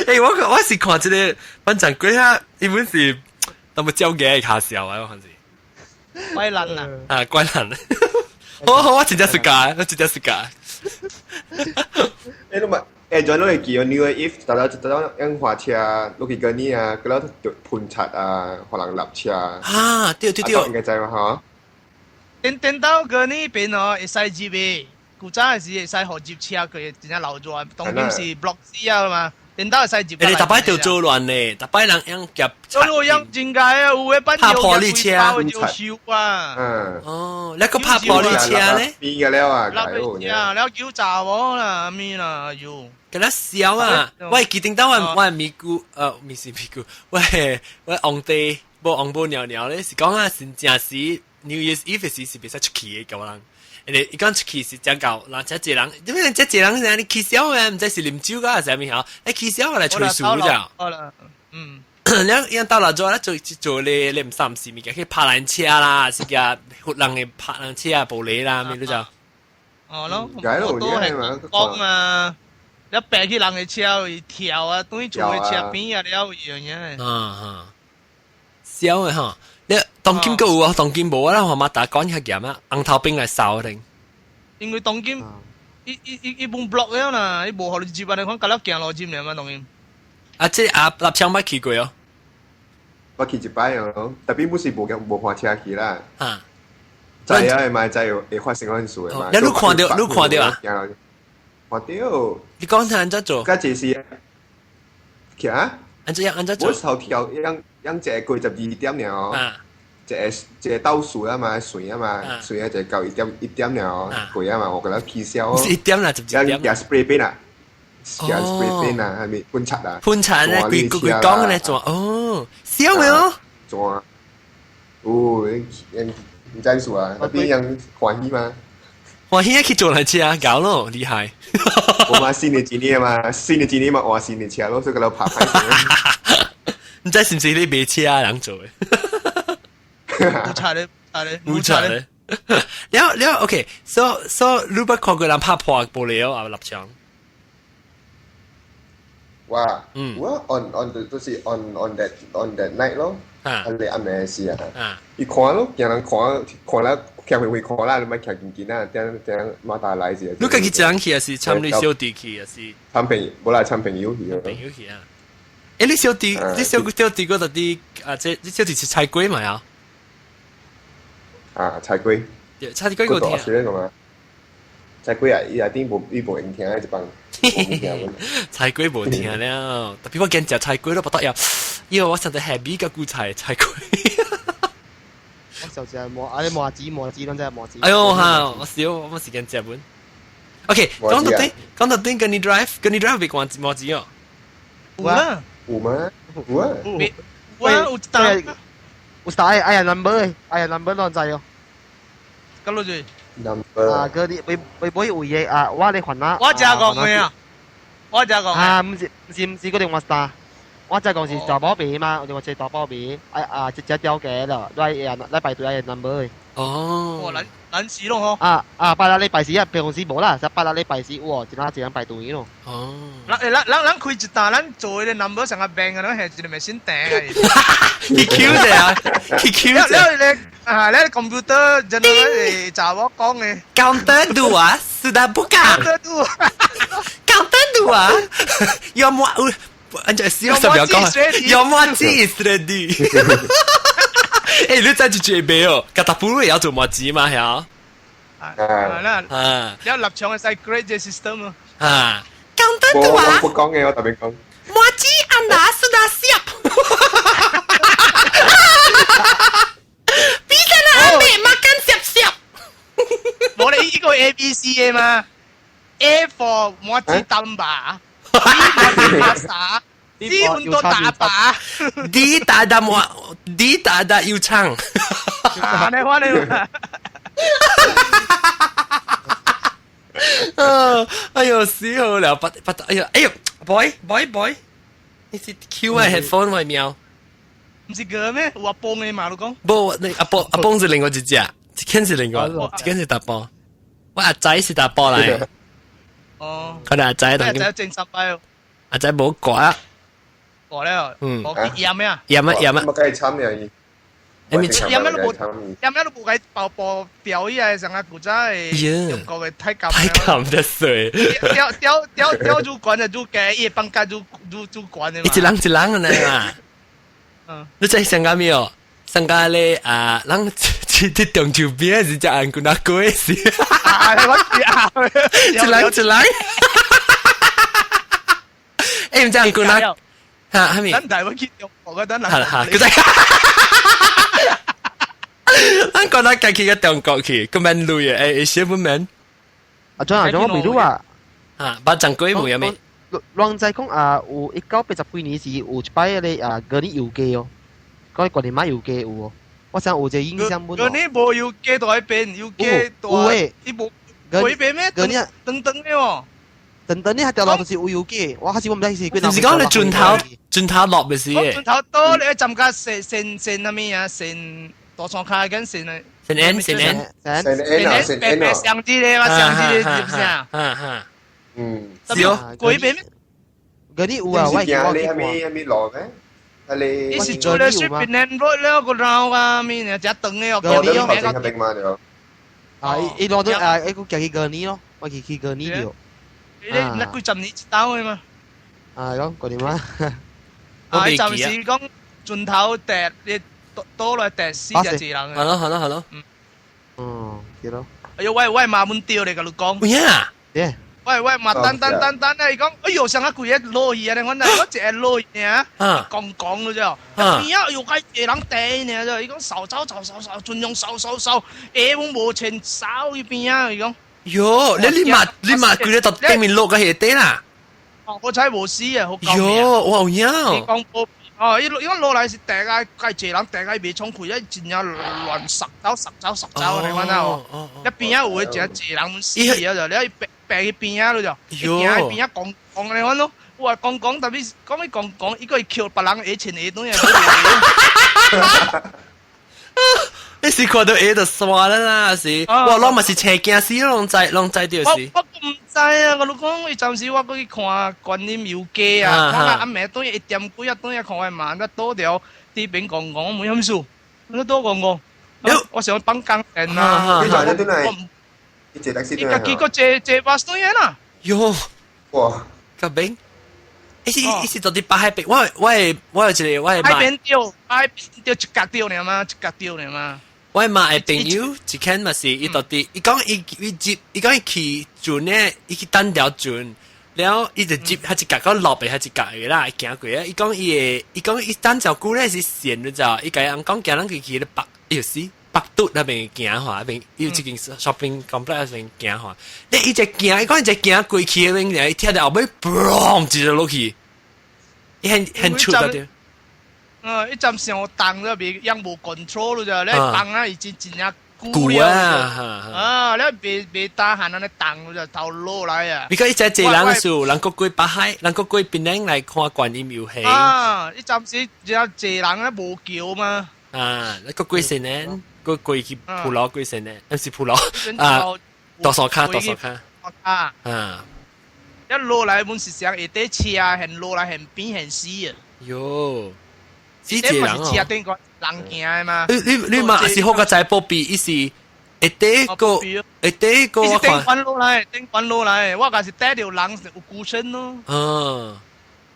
欸，我是看這個班長鬼啊，伊本是那麼焦嘅卡笑啊，我看是。怪人啊！啊，怪人。好好，我真正是假，我真正是假。欸，你嘛，欸，陣你會記哦，New Year Eve，大家大家用花車落去跟你啊，嗰了就噴漆啊，予人立車。啊，對對對。應該知嘛吼？顛到過呢邊哦，會使入的。古早的時會使予入車過，真正流熱。當今是 block 死啊嘛，顛到會使入。欸，你逐擺著做亂呢，逐擺人用夾。做用真該啊，有的班拍玻璃車就收啊。嗯。哦，你閣拍玻璃車咧？變嘅了啊，玻璃車，了酒炸無啦，咩啦，喲。給他笑啊！我記得當我咪姑，唔是咪姑，我皇帝無王母娘娘咧，是講啊，真正是 New Year's Eve 時是袂使出去的，個人。因為伊講出去是講到，人這濟人，因為這濟人是按呢起痟的，毋知是啉酒啊，還是啥物吼？欸，起痟來吹數咋？嗯，了伊到了做咧做做咧咧毋三是物件去拍人車啦，是個佛人的拍人車啊，玻璃啦，咩都就。哦咯，好多係講啊，你爬去人的車位跳啊，等於厝的車邊啊，了樣嘢。嗯嗯，痟的吼。你當今閣有啊？當今無啊？咱馬達管較嚴啊，紅頭兵來掃定。因為當今，伊本 block 了啦，伊無予你入啊！你看，甲了行路入爾嘛，當今。啊，這阿立昌捌去過哦。我去一擺哦，特別不是無無看車去啦。啊。知啊，嘛知會發生嗰陣事的嘛。你看著，你看著啊？看著。你講他按怎做？甲這是，去啊？按怎樣？按怎做？我頭跳，樣樣一個過12點爾哦。一個倒數啊嘛，算啊嘛，算啊就到1點1點爾過啊嘛，我覺得起痟。是1點啦，12點。用 spray paint 啊，用 spray paint 啊，係咪噴漆啊？噴漆咧，規規講咧做哦，痟的哦。做，哦，唔知數啊，那邊樣歡喜嗎？我現在去做嚟車，搞咯，厲害。我嘛新的一年嘛，新的一年嘛換新的車咯，所以佢拍歹。唔知是唔是你賣車人做的？冇差咧，差咧，冇差咧。了了，OK，so 你捌看過人拍破玻璃哦，啊立場。哇，我 on 就是 on that night 咯，啊，你暗暝時啊，伊看咯，見人看看啦，行回回看啦，你咪行近近啊，點點馬達來時。你家己一人去，還是參你小弟去，還是？參朋，無啦，參朋友去。朋友去啊！欸，你小弟，你小小弟嗰度啲啊，這你小弟是菜龜嘛啊？啊，菜龜。對，菜龜個聽。嘛？菜龜啊，伊下頂無伊無閒聽一幫。菜龜無聽了，特別我見食菜龜都不得了，因為我想得 happy 個韭菜菜龜。我就食磨啊！你磨子磨子，攏真係磨子。哎呦哈！我少我冇時間食本。OK，講到頂，講到頂，跟你 drive，跟你 drive 別關磨子哦。有啊。有嗎？有啊。有啊，有打。有打哎呀 number，哎呀 number 攏知哦。咁落住。 number 啊，嗰啲會會會有嘢啊，我嚟還啦。我食過未啊？我食過。啊，唔是唔是唔是嗰啲我打，我就講是大包皮嘛，我哋話係大包皮，啊啊，只只雕嘅啦，來來排隊係 number。哦。哇，難難死咯嗬。啊啊，拜六禮拜四啊，平常時無啦，就拜六禮拜四哇，一哪一人排隊咯。哦。咱咱咱咱開一單，咱做迄個 number 上個病啊，咱係一個咪先訂啊。去 Q 者啊，去 Q 者。了了啊，你 computer 真係查某講嘅。 Counter dua sudah buka. Counter dua. Counter dua. Your mo 按照小十秒講，Your 麻糬 is ready。欸，你知就這邊哦，吉達布魯也要做麻糬嘛，係啊。啊，啊，要立場係使 create 這 system 啊。啊，Counter dua。我不講嘅，我特別講。麻糬 anda sudah siap。Bisa nak ambil makan siap-siap。冇你呢個 A B C 嘅嘛？A for 麻糬蛋白，B 麻糬巴沙，C untuk 打靶，D tak ada muak, D tak ada 油腸。啊，你話你話。啊！哎呦死好了，不不，哎呦哎呦，boy boy boy，你是 Q 嘅 headphone 為喵？唔是個咩？有阿邦嘅嘛？你講？無，你阿邦阿邦是另外一隻，一間是另外，一間是大波。我阿仔是大波嚟。哦。佢哋阿仔阿仔正十擺哦。阿仔冇掛。掛了。嗯。我驗咩啊？驗啊驗啊。我梗係參嘅。驗咩都冇，驗咩都冇計爆破表演上啊古早的中國的太監。太監的水。雕雕雕雕主管的主家，伊放假主主主管的嘛。一人一人的呢嘛。嗯。你知上個沒有？上個咧啊，人佇中秋邊是食紅骨仔粿是。啊！我知啊。一人一人。欸，毋知紅骨仔哈？啥物？咱台灣去中國個，咱人。哈哈，佢在。咱講咱家去個中國去，個免鐳的，欸，小不免。啊，張啊，張我未รู้啊。啊，捌講過無有咩？人知講啊，有1980幾年時有一擺咧啊，嗰啲郵寄哦，嗰啲國年買郵寄有哦。我想有一個印象本。嗰啲無郵寄在邊，郵寄有誒。伊無無邊咩？嗰啲等等的哦。等等，你係掉落就是有郵寄，我開始我唔知是幾。就是講你轉頭轉頭落咪是？轉頭多你浸加線線線啥物啊？線大山跤跟線啊。線 N 線 N 線 N 啊線 N 啊。相機咧嘛，相機咧是不是啊？嗯嗯。嗯。是哦，過邊咩？嗰啲有啊，我你係咪係咪落咩？係你。你是做了水邊連落了個繞啊，咩呢？只長的哦，嗰啲哦，名個嘛對。啊，伊攞到啊，伊個行去過年咯，我去去過年了。你那幾十年一刀的嘛？啊，講過年嘛。啊，暫時講盡頭第你倒來第四隻字人。係咯係咯係咯。嗯，對咯。哎呦，我我媽問掉咧，甲你講。有影啊？對。喂喂，嘛等等等等咧，伊講，哎呦，上啊規個落去啊！我嗱我一個落去爾，講講了啫。邊啊，又該一個人地爾啫。伊講掃掃掃掃掃，盡量掃掃掃，下攏無穿掃伊邊啊！伊講。喲，你你嘛你嘛規個到頂面落個下底啦。哦，我彩無死啊，好喲，我有影。你講無哦，伊伊講落來是地啊，計濟人地啊，袂衝開，一真正亂塞走塞走塞走，你看到無？一邊仔有的真濟人死啊就，你白白去邊仔咯就，伊行去邊仔講講你看咯，哇講講特別講伊講講，伊個會扣別人下穿下東西。你是看到下就刷啦啦，是，哇，攏嘛是車驚死，攏知攏知著是。我毋知啊，我攏講伊暫時我過去看觀音遊街啊，看下暗暝轉1點幾啊，轉去看嘛，那倒條啲邊講講沒啥物事，那倒講講。我想放工電啊，我唔，伊家己閣坐坐巴士轉啦。喲，哇，甲邊？伊是伊是到佇北海邊，我我我有一個我海邊釣，海邊釣一角釣爾嘛，一角釣爾嘛。我媽的朋友一間嘛是，伊到佇伊講伊伊接，伊講伊去船咧，伊去等條船，了後伊就接，他一角到落的，他一角的啦，伊行過啊。伊講伊會，伊講伊等條久咧是線你知道？伊共人講行人去去咧北，伊就是北都那邊行吼，那邊伊有一間 shopping complex 那邊行吼。你伊就行，伊講伊就行過去那邊，伊聽到後尾，嘣，一個落去，伊很很出的對。嗯，一陣上重咗，未樣無 control 咯就，你放啊已經真正久了啊，你未未打閒安尼重就頭落來啊。你講一隻濟人的時候，人個過北海，人個過檳城來看觀音遊行。啊，一陣時只濟人咧無橋嘛。啊，你個過線呢？過過去鋪路過線呢？毋是鋪路啊，多數卡多數卡。啊。啊。一落來本是想下底車，現落來現邊現死啊。喲。這嘛是車頂個人行的嘛？你你你嘛是好個在保庇，伊是下底個下底個。伊是頂懸落來，頂懸落來，我若是帶著人有孤身咯。嗯，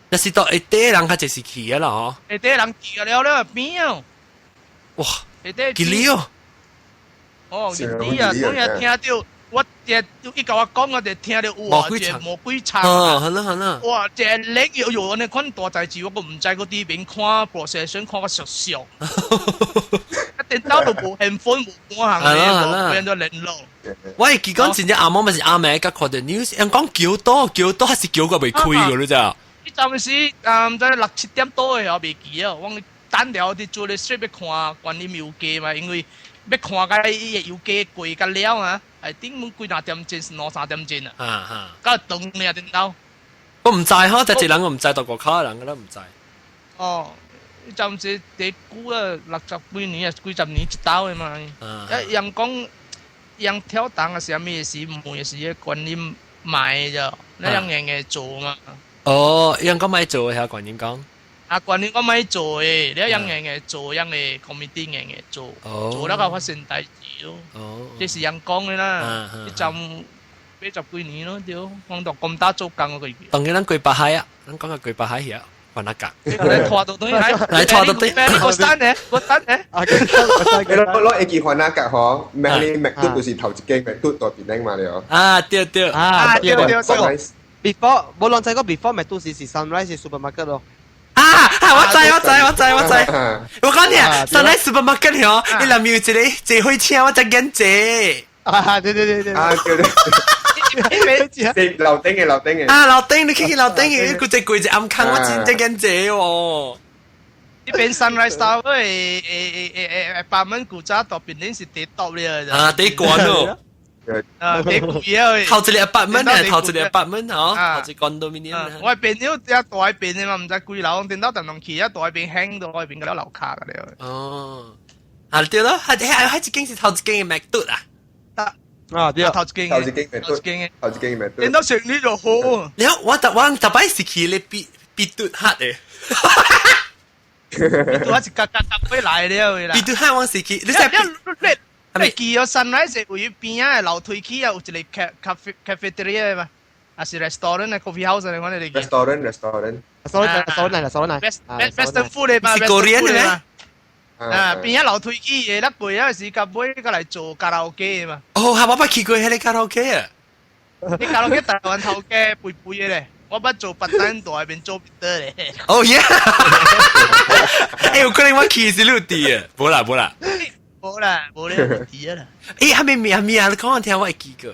若是到下底人較濟是去啊啦吼。下底人去了了邊哦。哇！下底吉利哦。哦，吉利啊！當日聽著。我這伊共我講，我就聽著有啊，一個魔鬼場。哦，好啦好啦。哇，一個冷又有按呢款大代誌，我閣毋知閣佇邊看 procession 看較熟熟。一電腦都無 handphone 無半項嘅，無變做聯絡。我會記講真正阿媽咪是阿妹，佮看著 news，人講橋多橋多，還是橋閣未開個你知？伊陣時啊，毋知六七點多的未記哦，我等了佇做咧說欲看觀音遊街嘛，因為欲看甲伊個遊街過甲了啊。係頂滿幾若點鐘，兩三點鐘啊！啊到長爾頂頭。我毋知吼，就一人我毋知，到外口的人我都毋知。哦，暫時佇久啊，六十幾年啊，幾十年一道的嘛。啊，人講人跳動啊，啥物事，問是個觀音賣的，你人硬硬做嘛。哦，人講莫做的，觀音講。啊，觀音講莫做的，你人硬硬做，人會 committee 硬硬做，做了個發生代誌咯。這是人講的啦，一陣80幾年咯，對，講到咁大做工嗰個。當然咱過北海啊，咱講個過北海遐，還那個。來拖到對，來拖到對。你個山呢？個山呢？啊，你攞會記還那個吼，咩你麥嘟就是頭一間麥嘟到邊頂嘛了。啊，對對。啊，對對對。Before，無人知個 before 麥嘟是是 Sunrise supermarket 咯。啊！我知我知我知我知，我講你啊，Sunrise supermarket 吼，伊內面有一個坐火車，我真緊坐。啊，對對對對。啊，對對。樓頂嘅樓頂嘅。啊，樓頂你去去樓頂嘅，佢只櫃只暗坑，我真真緊坐哦。呢邊 Sunrise Tower 誒誒誒誒八蚊古早到邊頂是第多了。啊，第懸咯。啊，第貴啊！頭一個8蚊啊，頭一個8蚊哦，頭一個 condominium。我朋友在大邊的嘛，毋知幾樓，頂到淡淡去，啊大邊輕到外邊個了樓卡個了。哦，啊對咯，係係係一間是頭一間嘅麥嘟啊。啊對，頭一間頭一間頭一間嘅，頭一間麥嘟。頂到食你就好。然後我特我特擺是去咧必必嘟黑的。必嘟黑是夾夾夾過來了啦。必嘟黑我是去，你知？你你記咗 Sunrise 位於邊仔的樓梯起啊，有一個咖啡 cafeteria 嘛，還是 restaurant 啊，coffee house 你看你記。 restaurant restaurant。 restaurant restaurant restaurant。 Western food 的嘛，是 Korean 的咩？啊，邊仔樓梯起的，那過啊是甲尾過來做卡拉 OK 的嘛。哦，係我捌去過彼個卡拉 OK 啊。你卡拉 OK 台灣頭家肥肥的咧，我捌做白單大邊做彼得咧。哦耶！欸，有可能我去是你有佇啊？無啦無啦。無啦，無咧，無佇啊啦。欸，還沒名名，你講我聽我會記過。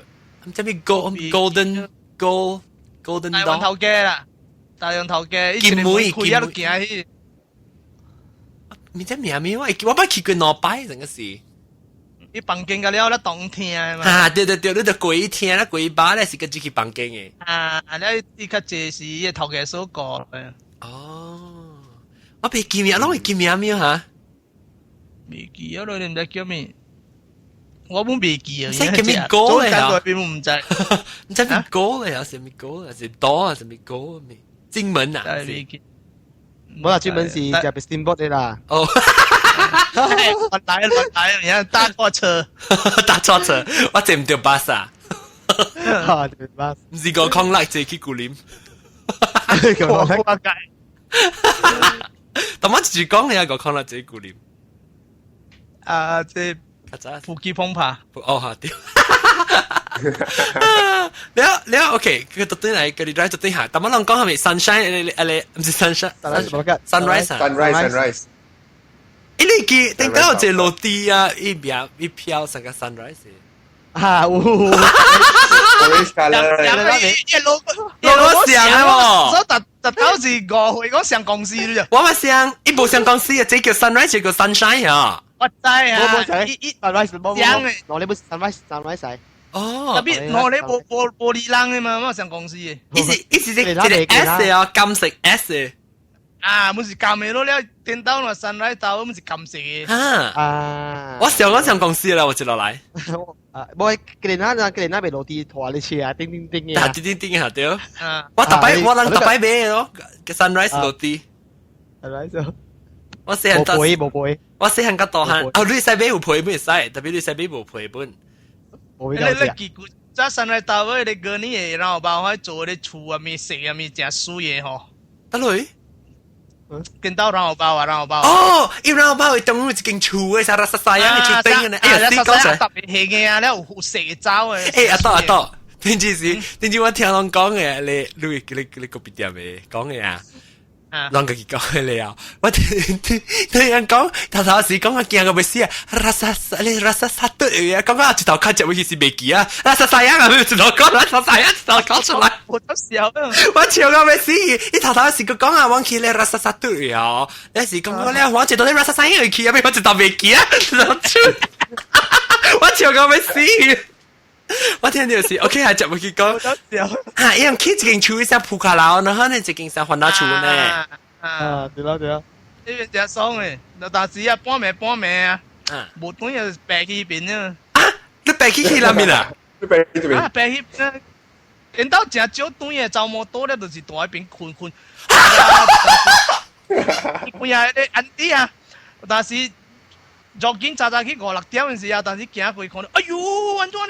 毋知咩 Golden Gold Golden 台灣頭家啦，台灣頭家，金梅開啊，都行去。唔知名咩，我捌去過兩擺，成個是。伊房間個了咧當聽嘛。啊，對對對，你就過一聽啦，過一擺咧是個只去房間嘅。啊，你伊較濟是伊頭家所過。哦，我袂記名，攏會記名咩嚇？未記啊，你毋知叫咩？我本未記啊。識叫咩歌咧？嚇？邊唔知，唔知咩歌咧？係咩歌啊？是多啊？是咩歌咩？金門啊？未記。冇啦，專門是入 steamboat 的啦。哦。來來來，你看搭錯車，搭錯車，我坐唔到巴士啊。嚇，巴士。唔是個康樂坐去古林。我計。但我自講你一個康樂坐古林。啊，這腹肌澎湃。哦，嚇對。了了，OK，佢特登嚟，佢哋來特登下。但我攏講係咪 sunshine？你你唔是 sunshine，sunrise， sunrise，sunrise。你記頂到有一個落地啊，一邊一飄成個 sunrise。啊，有。 Orange colour。一路一路上啊喎。所以特特到是誤會講上公司了。我嘛上，伊無上公司啊，這叫 sunrise，這叫 sunshine 啊。我知啊。冇冇一 sunrise 冇冇。我你不 sunrise sunrise。哦，特別我你無無玻璃人的嘛，我上公司的。伊是伊是這個 S 啊，金色 S。啊，毋是金的咯，了顛倒落 sunrise 頭，毋是金色的。啊！我上我上公司啦，我接落來。啊，無，今年啊，今年啊，袂落地拖你車啊，叮叮叮嘅。啊，叮叮叮啊，對。我特擺我人特擺買咯，sunrise 落地。 sunrise。我細漢無皮無皮。我細漢較大漢，哦，你使買有皮本使，特別你使買無皮本。你你記住，這 sunrise 頭尾你過年的，然後包我做咧厝啊，物色啊，物誠水的吼。得來？見到然後包啊，然後包。哦，伊然後包會當有一間厝的，啥啦啥啥樣的厝頂的，哎呀，你講出來。特別黑嘅啊，了有色的走的。欸，阿豆阿豆，頂次是頂次我聽人講的，你你你你個別店的講的啊。人家己講的了，我聽聽聽人講，頭頭時講我驚個欲死啊，拉薩薩你拉薩薩對啊，講到一頭較接尾其實袂記啊，拉薩薩樣啊，一頭講拉薩薩樣，一頭講出來。我都笑。我笑到欲死，伊頭頭時閣講啊，我去咧拉薩薩對啊，你是講我咧，我一頭咧拉薩薩樣去啊，我一頭袂記啊，我笑到欲死。我聽到是，OK，還接落去講。嚇，伊人起一間厝，一鋪卡樓，然後呢一間是番仔厝呢。啊，對啦對啦。呢邊真爽的，但是啊，半暝半暝啊，無轉就白去邊啊。啊，你白去去哪邊啊？你白去邊？啊，白去邊。因兜誠少轉的，走摩托咧，就是蹛彼邊睏睏。幾啊，個安迪啊，但是。昨緊早早去五六點的時啊，但是行過看到，哎喲，按怎看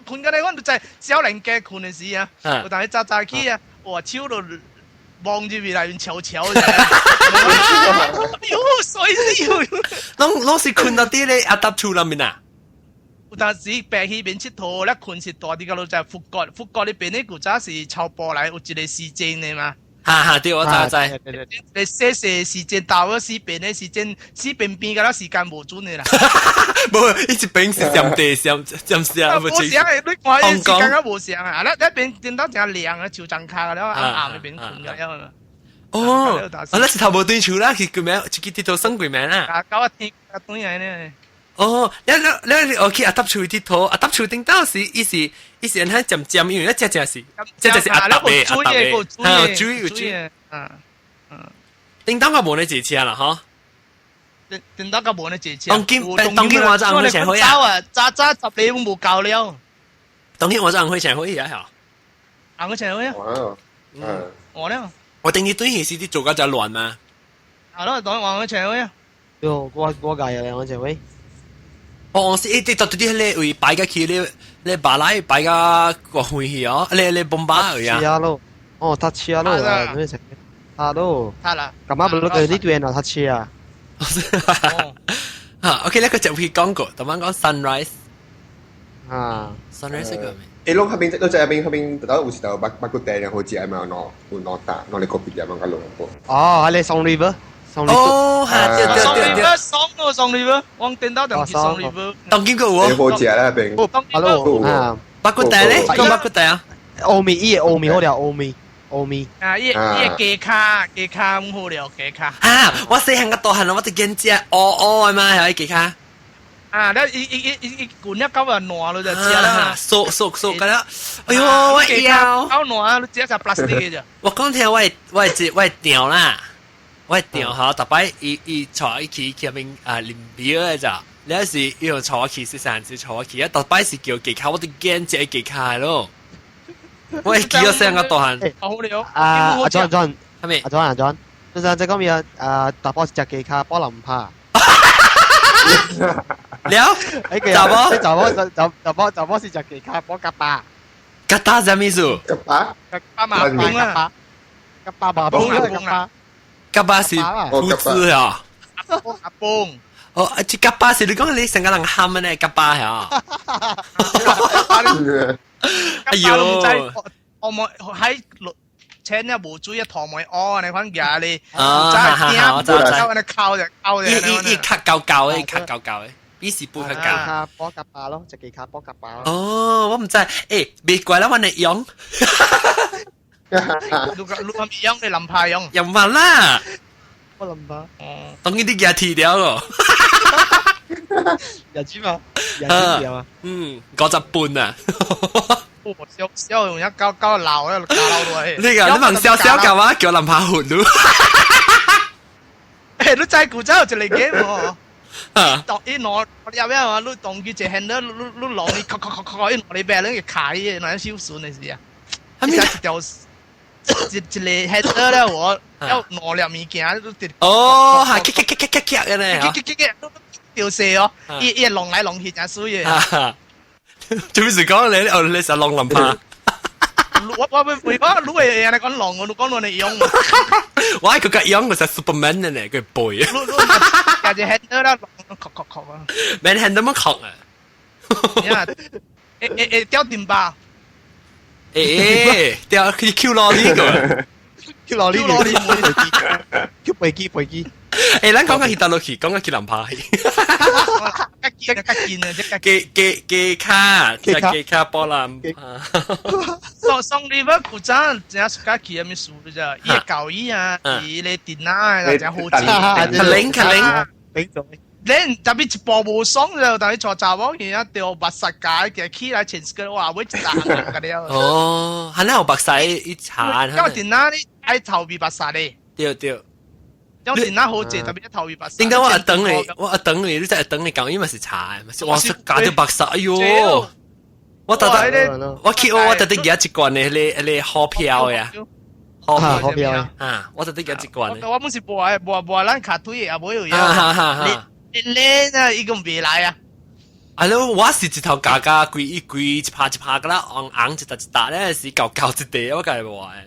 睏緊咧，我就在少年家睏的時啊，有當時早早去啊，哇，手都望入去內面悄悄的。哎喲，衰死！攏攏是睏到佇咧阿搭厝內面啊？有當時白去邊𨑨迌咧睏是大啲個路在富國，富國呢邊咧古早是草埔來有一個時間的嘛。哈哈，對，我知知。你細細時間到咗四邊的時間，四邊邊個了時間無準的啦。無，一邊是上地上上上，無相的，你看伊時間較無相啊！那那邊顛倒誠涼啊，樹叢跤了暗暗那邊睏了了。哦，啊，那是頭無對厝啦，是個名，一個佚佗算過名啦。啊，搞天啊，轉來呢。哦，你你你，OK，阿搭厝佚佗，阿搭厝頂到時，伊是伊是按怎漸漸，因為一隻隻是，這隻是阿搭的，阿搭的，啊，水有水，嗯嗯，頂到個無呢坐車啦，嗬。頂頂到個無呢坐車。當今當今我就紅會會啊，早早十里無夠了。當今我就紅會會啊，嗬。紅會會啊。嗯。我了。我頂你對是啲做甲真亂嘛。係咯，當黃會會啊。喲，我我介啊，黃會。哦，是一啲特啲咧位擺個去咧咧巴拉擺個個遠去哦，咧咧bomba 去啊。車咯，哦，搭車咯，咩食？搭咯。搭啦。咁啱唔落去呢段啊，搭車啊。嚇，OK，呢個就會講過，頭先講 sunrise。啊，sunrise 個咩？誒，攏嗰邊，都在嗰邊，嗰邊，到有時候北北個地好似係咪有有兩搭，我哋個別地方較落過。哦，係你送 river。哦，嚇，對對對對。爽咯，爽 river，我顛到就是爽 river。當今個有哦。好食啦，邊。 Hello，啊，北骨地咧，講北骨地啊。歐米伊歐米好了，歐米。歐米。啊！伊伊個雞跤雞跤唔好了，雞跤。啊！我細漢個大漢，我就見只烏烏的嘛，係雞跤。啊！你伊伊伊伊伊滾一嚿就爛咯，就食啦。縮縮縮咁啦！哎呦，我腰。夠爛，你食只 plastic 嘅啫。我講聽，我我我會掉啦，我會掉嚇，特擺伊伊坐伊去去邊啊啉啤嘅咋？你是伊用坐去是上次坐去，啊特擺是叫雞跤，我都驚只雞跤咯。我會記咗聲個大漢。好了。啊阿 John John，係咪？阿 John 阿 John，其實這講咩啊？大波是食雞跤，波林拍。了，查某，查某，查查某，查某是食雞跤，波夾巴。夾巴啥意思？夾巴，夾巴馬公啊，夾巴馬公啊，夾巴是胡子啊。阿公。哦，啊，這夾巴是你講你成個人喊的呢？夾巴呀。哎呦，我冇喺請一無水一糖梅哦，你看牙你，啊，哈哈，我知我知，你靠就靠就，伊伊較厚厚的，較厚厚的，比是不較厚。波夾巴咯，食雞跤波夾巴。哦，我毋知，欸，別怪啦，我嚟用。你你係咪用？你林派用？用完啦。我林派。哦。當然啲牙剃掉咯。日子嘛，日子嘛。嗯，50半啊。笑笑用一交交鬧咧，交落去。呢個你問笑笑嘅話，叫林柏豪咯。誒，你知古早就嚟 game 喎。啊！當伊攞入咩啊？你當佢一handle，你你攞你，咔咔咔咔，伊攞你白你卡伊，那手順的是啊。係咪一條一一個 handle 咧？我要攞粒物件，你直。哦，係，咔咔咔咔咔嘅咧。咔咔咔咔，掉死哦！伊伊弄來弄去真水嘅。做咩事講你？哦，你實弄林柏。我我會我你會人哋講弄，我你講我你用。我佢個樣就係 Superman 呢，佢背。你你，就 handle 啦，確確確啊。免 handle 乜確啊？呀，誒誒誒，吊電吧。誒，吊佢 Q 落呢個，Q 落呢個，Q 飛機飛機。誒，咱講緊去大陸去，講緊去南派。吉見啊，吉見啊，雞雞雞卡，雞卡波蘭。送送禮物古早真係自己去咩事啫？伊個舊衣啊，伊個電腦啊，真好食。卡靈卡靈，恁特別一步無爽就，但係坐查某而家掉白實界嘅起來前個哇，會一大個了。哦，係啦，有白曬一查。因為電腦你愛頭皮白實咧。對對。因為電腦好濟，特別一頭皮白實。點解我一等你，我一等你，你真係等你講，因為是茶，哇！加到白實，哎呦！我特特，我去我特特寄一罐的，迄個好票呀，好票啊！我特特寄一罐。我本是無愛無無咱卡腿的，也無有影。你你啊，伊個未來啊！啊！你我是一頭加加規一規一拍一拍個啦，紅紅一沓一沓咧，是厚厚一塊，我梗係無愛。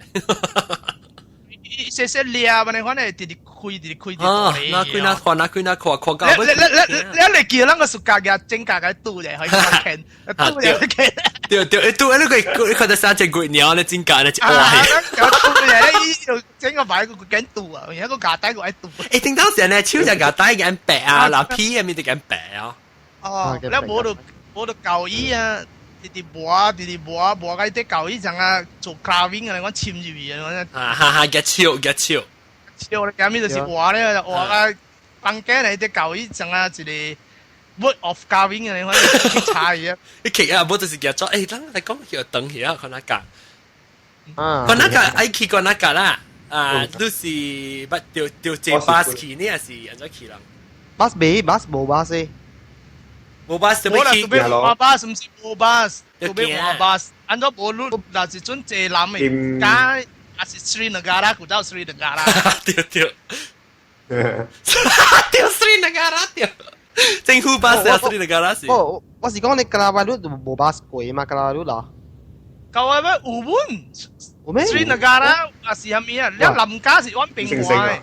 細細粒啊，你反正直直開，直直開，直直開。那開那看，那開那看，看到。你你你你你叫咱個暑假嘅整價嘅拄咧，可以傾，拄咧傾。對對，你拄你個你看到三隻鬼鳥，你真假你一哇！拄咧，伊就整個牌個緊拄啊，而家個架底個愛拄。欸，聽到時呢，手隻架底緊白啊，嗱皮啊，咪得緊白啊。哦，你無就無就舊衣啊。直直磨，直直磨，磨到啲舊衣像啊做 carving 啊，我簽入去啊，啊哈哈，夾手夾手，手咧，咁咪就是磨咧，磨啊，房間內啲舊衣像啊一個 wood of carving 啊，我去查伊啊，你去啊，無就是夾做，欸，咱來講叫等起啊，看哪個，看哪個愛去看哪個啦，啊，都是捌著著坐巴士去，你也是按怎去人？巴士未，巴士無巴士。無巴士無啦，特別換巴士，毋是無巴士，特別換巴士。按怎無你，若是準坐南的，加也是 Sri Negara，古早 Sri Negara。對對，對 Sri Negara 對，政府巴士啊 Sri Negara 是。我我是講你加拉瓦路無巴士過嘛？加拉瓦路啦。加拉瓦有本，有咩？Sri Negara 也是啥物啊？了林家是阮平和的，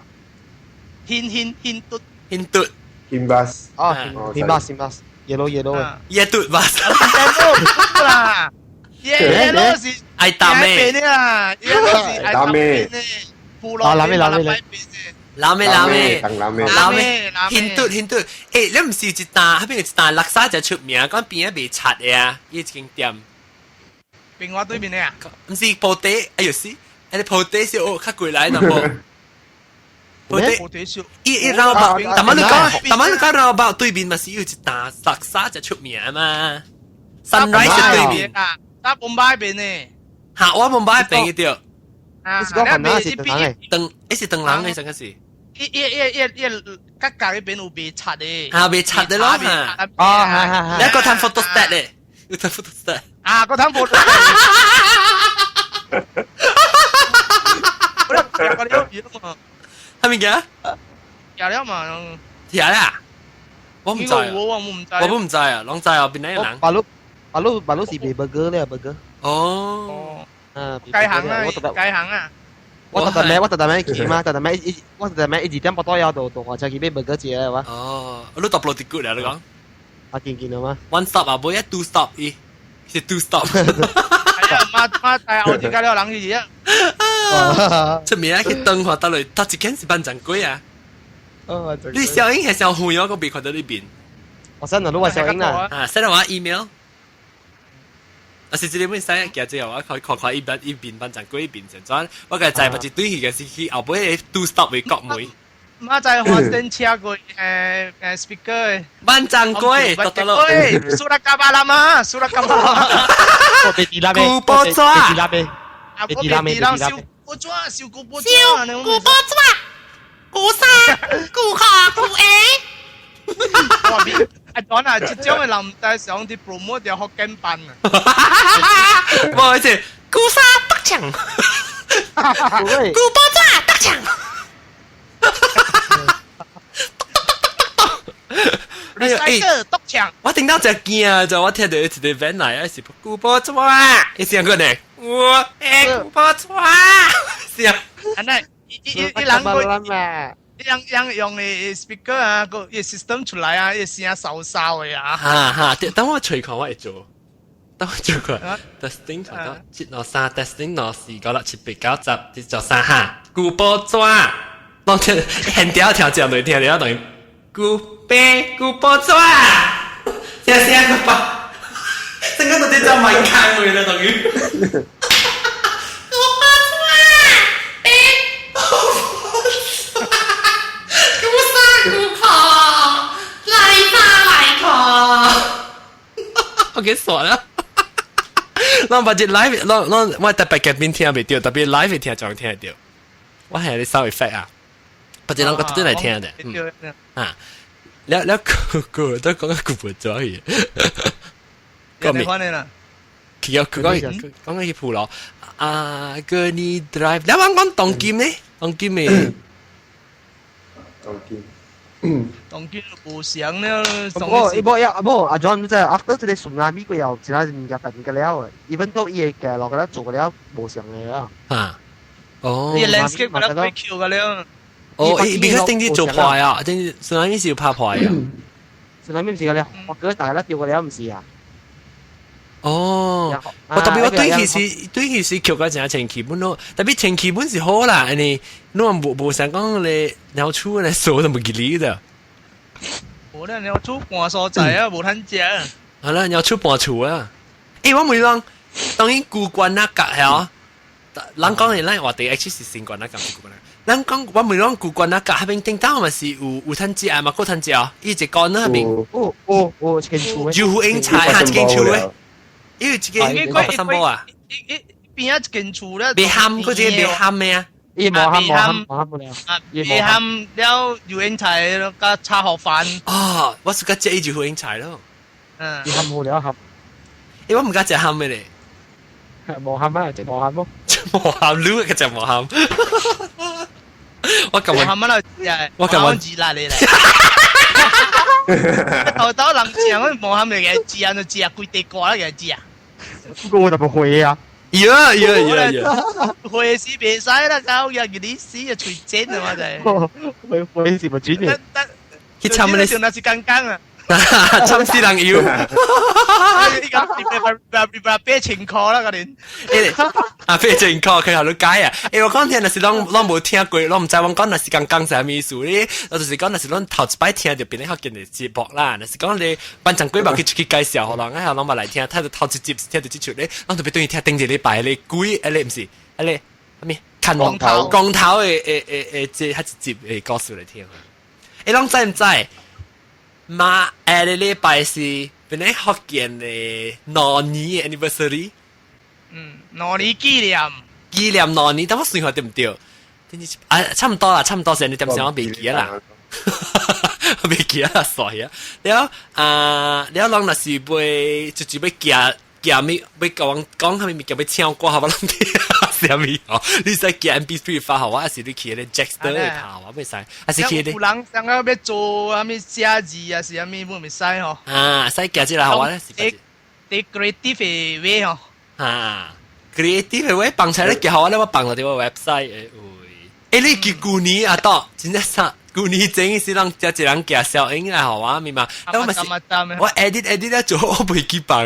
牽牽牽嘟牽嘟牽巴士。哦，牽巴士牽巴士。yellow yellow 耶嘟巴士啦，yellow 是愛打咩啦，yellow 是愛打咩？啊，拉咩拉咩拉咩拉咩拉咩印度印度，欸，你毋是一單，彼邊有一單叻沙就出名，講邊仔賣賊的啊，伊一間店。平華對面的啊？毋是布袋，哎呦是，迄個鋪底是哦，較貴來淡薄。鋪底鋪底燒，伊伊 roundabout，但係你講，但係你講 roundabout 對面嘛是有一檔叻沙就出名嘛。Sunrise 對面啊，打孟買邊呢？嚇，我孟買邊對。啊，你是講雲南是唐人？唐，伊是唐人的，上個是。伊伊伊伊伊，角角嗰邊有賣賊的。啊，賣賊的咯嚇。哦，係係係。你個攤 photo stat 咧，有攤 photo stat。啊，個攤 photo。我係咪嘅？食了嘛？食啦。我唔知啊。我我唔知。我唔知啊，攏知啊，邊個人？巴魯巴魯巴魯是賣 burger 咧，burger。哦。啊，雞行啊，雞行啊。我特特咩？我特特咩去嘛？特特咩一我特特咩一二點半多有度度火車去買 burger 食嘅哇。哦，你 double 啲 good 啦，你講。啊，見見啦嘛。 One stop 啊，無一 two stop 伊，是 two stop。係啊，媽媽帶後一家了人去啊。出面去燈看到嚟，頭一間是萬丈粿啊。你小英係小遠，我未看到呢邊。我 send 咗你小英啦。啊，send 我 email。啊，是這個本使行最後，我看看看一邊一邊萬丈粿一邊成轉，我個載不一對去嘅是去後尾 two stop 為國門。媽在花燈車過誒 speaker。萬丈粿，得得咯。蘇拉卡巴拉嘛，蘇拉卡巴拉。古波紙。啊，我別地拉燒古紙，燒古波紙。燒古波紙，古沙、古河、古下。阿講啊，這種的人唔知上啲 promote 條福建班啊。唔好意思，古沙得強，古波紙得強。哎呀，欸，篤牆！我聽到只驚就我聽到一個 van 來，啊是古波紙，伊聲個呢？我欸古波紙，是啊。啊那，伊伊伊人個。樣樣用的 speaker 啊，個 system 出來啊，伊聲騷騷的啊。哈哈，等我隨看我會做，等我做看。testing 看到七兩三，testing 兩四九六七八九十，一做三哈。古波紙，攏聽現條聽這樣來聽了等於古白古波紙，聲聲個吧，整個都在做麥坑去啦，等於。古波紙，白古沙古殼，來沙來殼。我給傻啦！咱把這 live，咱咱我特別嘅邊聽袂到，特別 live 聽就聽得到。我係啲 sound effect 啊，或者咱個都嚟聽的。啊，了了個個都講個古波紙去。講咩？佢有佢講講起鋪咯，啊個你 drive，你講講當金呢？當金咩？當金。當金無相了。不過，不過，不過阿 John 即係 after 這個 tsunami 過後，其他物件變個了，even 到伊個落個了做個了無相的啊。啊，哦。伊 landscape 個了被 Q 個了。哦，伊 because 頂啲做破啊，頂 tsunami 是要拍破啊。 tsunami 唔是個了，我哥大家掉個了唔是啊。哦，我特別我對其實對其實橋個真清氣本咯，特別清氣本是好啦，因為你話無無想講你鳥厝咧數都無記哩的。無咧鳥厝搬所在啊，無通食。係啦，鳥厝搬厝啊。欸，我問你，當然古關那格係哦，人講的咱話題 actually 是新關那格，是古關那。人講我問你，古關那格那邊頂當嘛是有有通食啊嘛，夠通食哦，伊一個那邊。哦哦哦，一間厝。有英菜哈，一間厝的。因為這個三寶啊，一一邊一間厝咧，別喊嗰隻別喊咩啊？伊無喊無喊無喊不了，別喊了油煙菜加炒河飯。哦，我是較食伊就油煙菜咯。嗯，伊喊無了喊。欸，我毋敢食喊的咧。無喊啊，食無喊咯。無喊，你個食無喊。我今日喊乜啦？我今日自辣你嚟。頭頭人食我無喊嚟嘅，煮啊就煮啊，規地瓜啦嘅煮啊。不過我就唔會啊。呀呀呀呀！會死袂使啦，搞嘢你死啊，隨煎啊嘛就係。會會是咪轉嘅？去參你，那是剛剛啊。參死人油。你講8000塊啦，嗰年。啊，8000塊佢後都解啊！欸，我講聽，若是攏攏無聽過，攏毋知我講若是剛剛是啥物意思咧。我就是講，若是攏頭一擺聽就變得較緊的節目啦。若是講你班長幾百去出去介紹，予人啊，攏嘛來聽，他就頭一集聽到這出咧，攏特別等於聽頂一禮拜咧，鬼，啊咧毋是，啊咧，咩？看光頭光頭嘅嘅嘅嘅，這較一集嘅故事來聽。欸，攏知毋知？馬下個禮拜是本來福建的2年 anniversary。嗯，2年紀念。紀念兩年，但我算下對毋對？啊，差唔多啦，差唔多時，你點先我袂記啦。袂記啦，傻呀！了啊，了人若是欲就是欲寄寄物，欲講講啥物物件，欲唱歌，好無攏聽啥物哦？你使寄 MP3 發予我，還是你去彼個 Jackster 的頭，我袂使，還是去彼個？有人想要欲做啥物寫字啊，是啥物，袂使吼。啊，使寄這來予我咧，是。啲 creative 的話吼。啊，creative 的話放出來寄予我咧，我放落佇我 website 的位。欸，你記舊年啊，當真正啥？舊年前是人遮一人寄小影來予我，明嘛？但我嘛是我 edit edit 了做，我袂記放。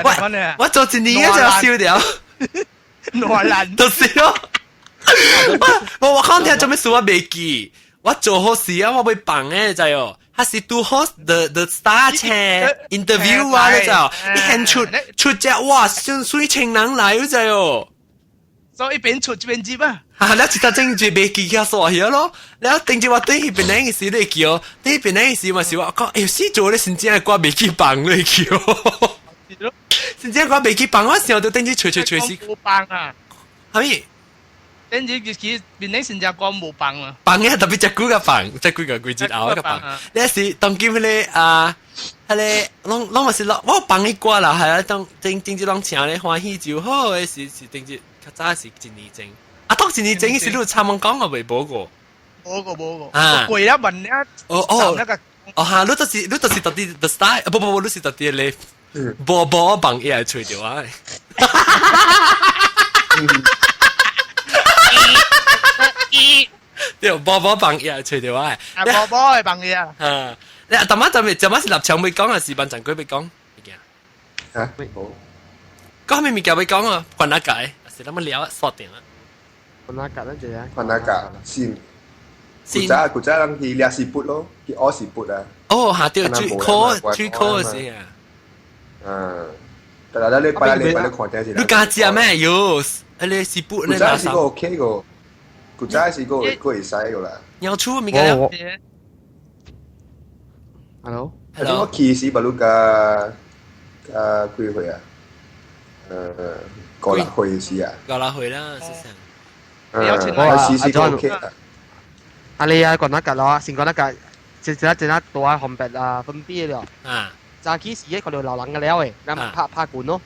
我我做一年就收掉，爛爛就是咯。我我講聽做咩事我袂記，我做好事啊，我欲放的，知哦。他是拄好 the star 車 interview 啊，你知哦？伊現出出只哇，像水情人來，你知哦？所以一邊出一邊接啊！啊，你一搭正就袂記起煞去咯。了頂住我對彼邊的時你記哦，對彼邊的時嘛是我講，哎，死做咧真正的歌袂記放你記哦。真正歌袂記放，我想到頂住吹吹吹死。無放啊！啥物？頂住其實邊個真正歌無放啊？放嘅特別隻幾個放，隻幾個季節後個放。你是當今彼個啊，彼個攏攏嘛是攏我放伊歌啦，係啊，當頂頂住攏唱咧歡喜就好的是是頂住。較早是一年前，啊，當一年前是你有參問講我未無過，無過無過，啊，過了問了，哦哦，哦哈，你就是到底 the star，不不不，你是到底咧，無無放伊來吹著啊，對，無無放伊來吹著啊，啊，無無會放伊啊，啊，你阿媽就咪，就媽是立場欲講，還是萬長鬼欲講？啊，無，講啥物物件欲講啊？關哪界？是那麼聊鎖定啊？關哪界咱就啊？關哪界？是。古早古早人去掠絲布咯，去學絲布啊。哦，下對，最苦最苦是啊。嗯，但係你擺你擺你看電視。你敢食咩？有，彼个絲布。古早是個 OK 個，古早是個個會使個啦。鳥厝物件。 Hello。 Hello。我去時不如加加幾歲啊？56歲時啊。56歲啦，是啥？嗯，我試試個 OK 啊。啊你啊，關那格咯，先關那格，一一一一大紅白啊分別了。啊。早起時咧，看到老人嘅了誒，咱拍拍拳咯，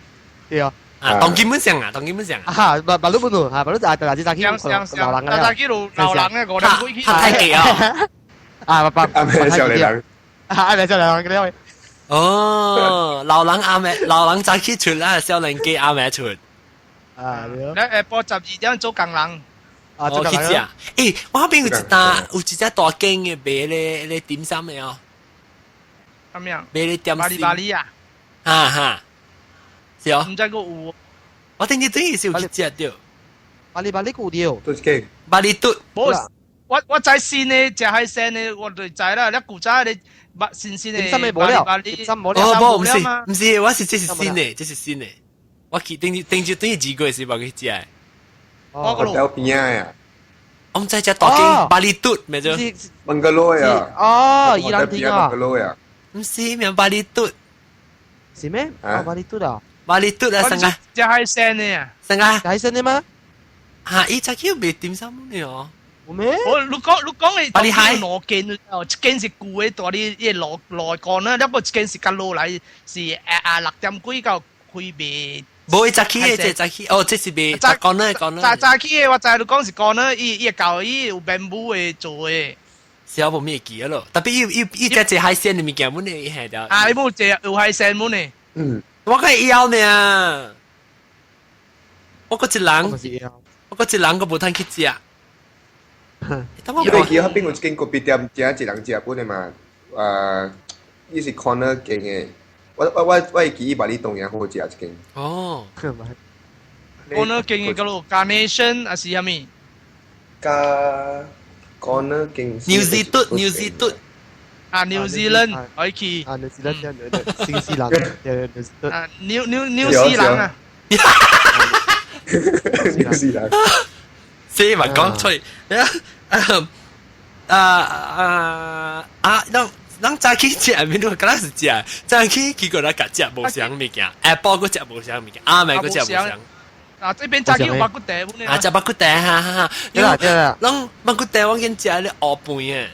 對啊。啊，當基本上啊，當基本上。啊，巴巴魯本路，哈，巴魯就就早起老人嘅了。早起老人嘅5點幾起。拍太極啊！啊，巴阿咩少年人？啊，阿咩少年人嘅了。哦，老人阿妹，老人早起出啦，少年家阿妹出。啊，你下晡12點做工人。啊，做去食。欸，我嗰邊有一單，有一隻大間嘅賣咧咧點心的哦。啥物啊？賣咧點心。巴厘巴厘啊！哈哈，是哦。毋知閣有。我頂日等於是有去食著。巴厘巴厘有著。都是間。巴厘嘟。無，我我知新的食海鮮的，我就知啦。你古早的新鮮的。點心的無了，點心無了。哦，無，毋是，毋是，我是這是新的，這是新的。我去頂日頂日等於2個月時無去食的。我個路邊啊！我毋知食大間巴厘嘟，咩做？問個路呀！哦，宜蘭町啊！問個路呀！毋是名巴厘嘟，是咩？啊，巴厘嘟啊！巴厘嘟啊，啥個？食海鮮的啊！啥個？食海鮮的嗎？嚇！伊早起有賣點心的哦。有咩？我你講你講的，巴厘海兩間哦，一間是舊的，蹛佇伊個路路幹啦，了閣一間是較落來是啊6點幾到開賣。無伊早起的，這早起哦，這是賣早講呢講呢。早早起的我知你講是講呢，伊伊舊伊有棉布的做的。是我無咩記咯，特別伊伊伊只只海鮮的物件，阮的伊下掉。啊，伊無這有海鮮滿的。嗯，我較會曉呢。我閣一人，我閣一人，閣無通去食。你會記彼邊有一間咖啡店，正一人食本的嘛？啊，伊是 corner 間的。我我我我會記伊巴厘東也好食一間。哦。 corner 間的叫做 Carnation 還是啥物？加 corner 間。 New Zealand，New Zealand。啊，New Zealand 可以去。啊，New Zealand，新西蘭，啊，New New New 西蘭啊。紐西蘭。死咪講出嚟啊啊啊！咱咱早起食面都敢若是食，早起結果咱食無相物件，Apple 閣食無相物件，阿妹閣食無相。啊，這邊早起有肉骨茶。啊，食肉骨茶哈哈哈。對啦對啦。攏肉骨茶我見食咧烏飯嘅。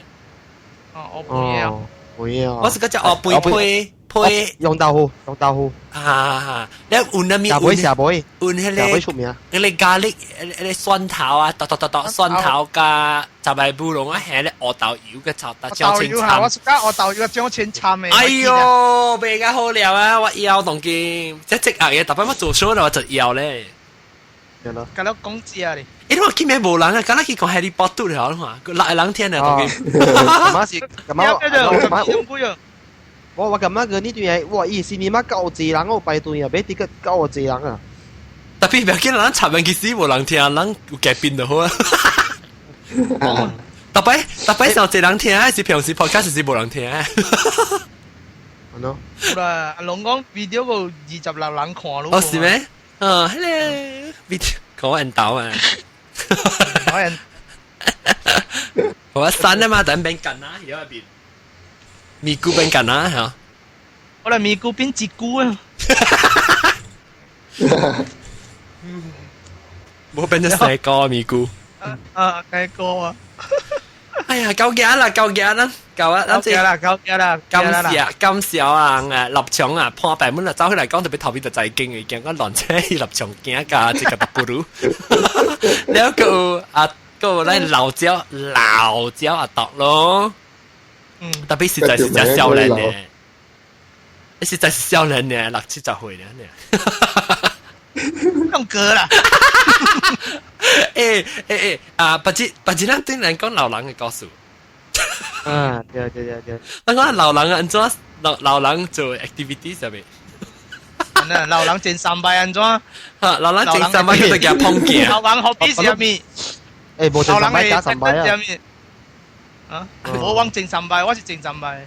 哦，烏飯啊。飯啊。我是閣食烏飯配配用豆腐，用豆腐。啊！你換那面？下尾下尾，換迄個下尾出名。迄個咖喱，迄個蒜頭啊，剁剁剁剁蒜頭加雜白布龍啊，下咧烏豆油嘅炒，醬清摻。我加烏豆油醬清摻的。哎喲，袂較好料啊！我枵當今，這積壓嘅，逐擺我做 show 我就枵咧。對咯。甲你講食咧。欸，你話見咩無人啊？敢若去講哈利波特了嘛？六個人聽啊，當今。咁是，咁我我感覺個呢段嘢，哇！伊是你媽九濟人，我排隊啊，買啲個九濟人啊。特別不要緊，人插完其實無人聽，人有改變就好啊。特別特別上濟人聽，還是平時 podcast 是無人聽。係咯。有啦，阿龍講 video 個26人看咯。哦，是咩？哦，hello video 講人豆啊。講人。我刪啊嘛，等變緊啊，而家入邊。咪咕變緊啊嚇！我嚟咪咕變節咕啊！冇變咗細個咪咕。啊，細個啊！哎呀，夠驚啦，夠驚啦，夠啊！夠驚啦，夠驚啦！感謝感謝啊！立場啊，破病本來走起來講特別頭邊就在經嘅，驚個亂車立場驚㗎，這個不如。了個啊個咱老椒老椒阿獨咯。特別實在是真少年呢，實在是少年呢，六七十歲呢。用歌啦！欸欸欸啊！別只別只，咱對人講老人的故事。啊，對對對對。咱講老人按怎老老人做 activity 啥物？老人前三擺按怎？哈，老人前三擺叫做夾碰鏡。老人學比啥物？欸，無前三擺加三擺啊！啊！我往前三擺，我是前三擺。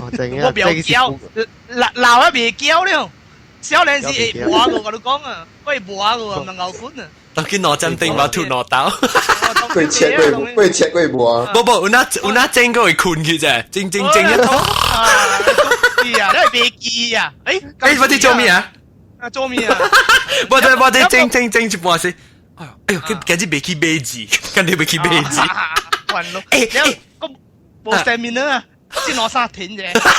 我袂曉，老老啊袂曉了。少年是會磨過，我跟你講啊，我會磨過，毋通熬滾啊。當佢攞針釘，把吐攞刀。會切過，會切過磨。不不，有那有那整個會困去啫，整整整一套。啊，是啊，你係袂記啊？欸，欸，我哋做咩啊？啊，做咩啊？我哋我哋整整整一半先。哎呦，哎呦，佢簡直袂去買字，簡直袂去買字。還咯，欸，個無 stamina 啊，一兩三停啫，三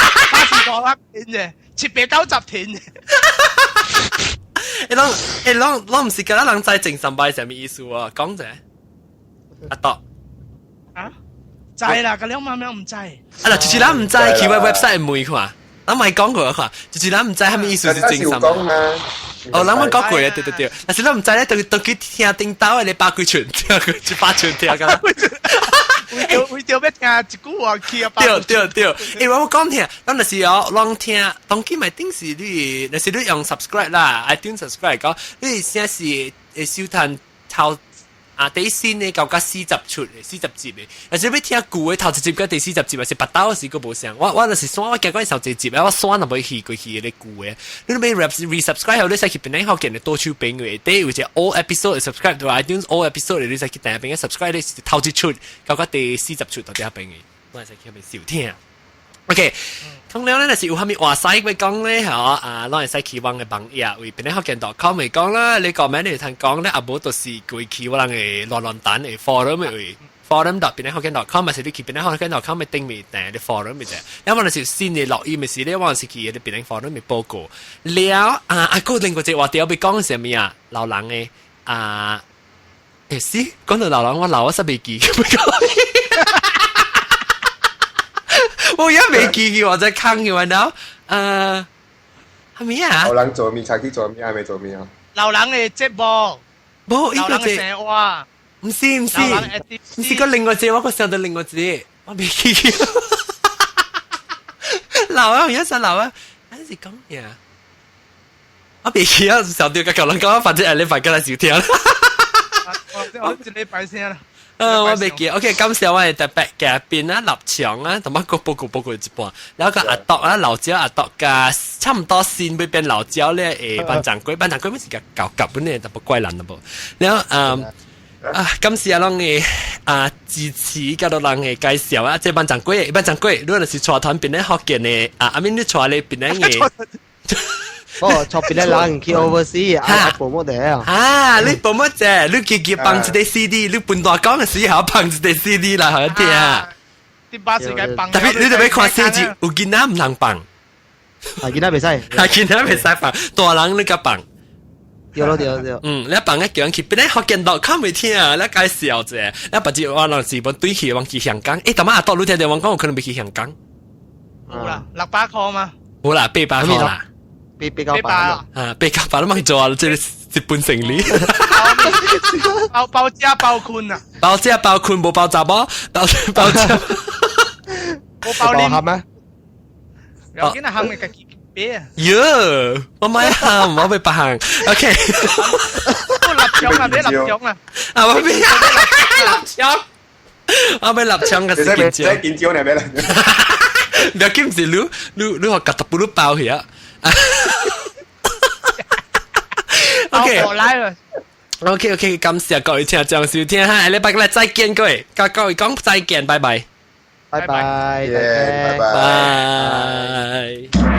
四五六停啫，七八九十停。欸，攏欸攏攏毋是敢若人知前三擺啥物意思啊？講者，阿獨啊，知啦，個兩媽媽毋知。啊嗱，就是咱毋知去我 website 問看，咱咪講過看，就是咱毋知啥物意思是前三擺。哦，咱咪講過啊，對對對，但是咱毋知咧，都去聽頂頭的咧百幾寸，聽一百寸聽敢。為著欲聽一句話去啊！對對對，因為我講聽，咱就是哦，攏聽，當今咪頂是你，若是你用 subscribe 啦，iTunes subscribe 講，你先是會收聽頭啊第新的到甲四十出的四十集的，若是欲聽舊的頭一集佮第四十集，嘛是別兜是閣無相。我我就是刪，我驚講上一集啊，我刪若欲去過去的舊的。你欲 resubscribe 後，你使去邊個好見的多手邊嘅，底有一個 all episode subscribe 對 iTunes all episode，你使去訂邊個 subscribe，你是頭一出到甲第四十出到底邊嘅，我會使去遐邊收聽。OK，通常咧，若是有啥物話使欲講咧，吼啊，攏會使去阮的網頁，為邊個福建 .com 會講啦，你講咩你會通講咧，啊無就是過去我人的亂亂等的 forum 的位 forum dot 邊個福建 .com，嘛是你去邊個福建 .com 的頂面訂的 forum 的啫。要麼就是新的錄音的時，你往是去的邊個 forum 的報告。了啊啊，閣另外一個話題欲講啥物啊？老人的啊，欸是講到老人，我老我實袂記。我也未記去，我在看去完了，係咪啊？老人做咩？早起做咩？還沒做咩啊？老人的節目，無，老人的生活，毋是毋是，毋是個另外一個，我閣想到另外一個，我未記去。老啊，有啥老啊？還是講咩啊？我未記啊，想到個舊人講，反正下禮拜過來收聽。我一禮拜先啦。我袂記。OK，感謝我哋特別嘉賓啊，立場啊，同埋個報告報告一半，然後個阿獨啊，老椒阿獨加差唔多先會變老椒咧，班長龜，班長龜乜是個搞夾本咧，特別怪人啦噃。然後啊，感謝攏嘅啊支持，甲到人嘅介紹啊，這班長龜，班長龜，如果是帶團變咧福建嘅啊，阿面你帶咧變咧嘅。哦，坐邊咧人去 overseas 啊，promote 嘅啊。啊，你 promote 啫，你自己放一個 CD，你本大講嘅時候放一個 CD 啦，好聽啊。啲巴士嘅放。特別你特別看寫字，有囡仔毋通放。啊，囡仔袂使。啊，囡仔袂使放，大人你較放。對咯對對。嗯，你放個叫人去，本來福建 .com 袂聽啊，你介紹者，你別日我人是本對去忘去香港，欸，但馬阿多你聽到我講，有可能袂去香港。有啦，600塊嘛。有啦，800塊啦。八九百啊，八九百都冇做啊，這個日本成立。包包食包睏啊！包食包睏，無包查某，包包食。無包啉咩？有見啊，喊嘅家己買啊！喲，我買喊，我欲別行。OK。我臘腸啊，買臘腸啊！啊，我買臘腸，我買臘腸嘅是緊張。緊張你咩啦？唔要緊是你你你學夾特布魯包去啊！OK。OK OK，感謝各位聽眾收聽哈，下禮拜來再見各位，甲各位講再見，拜拜，拜拜，拜拜。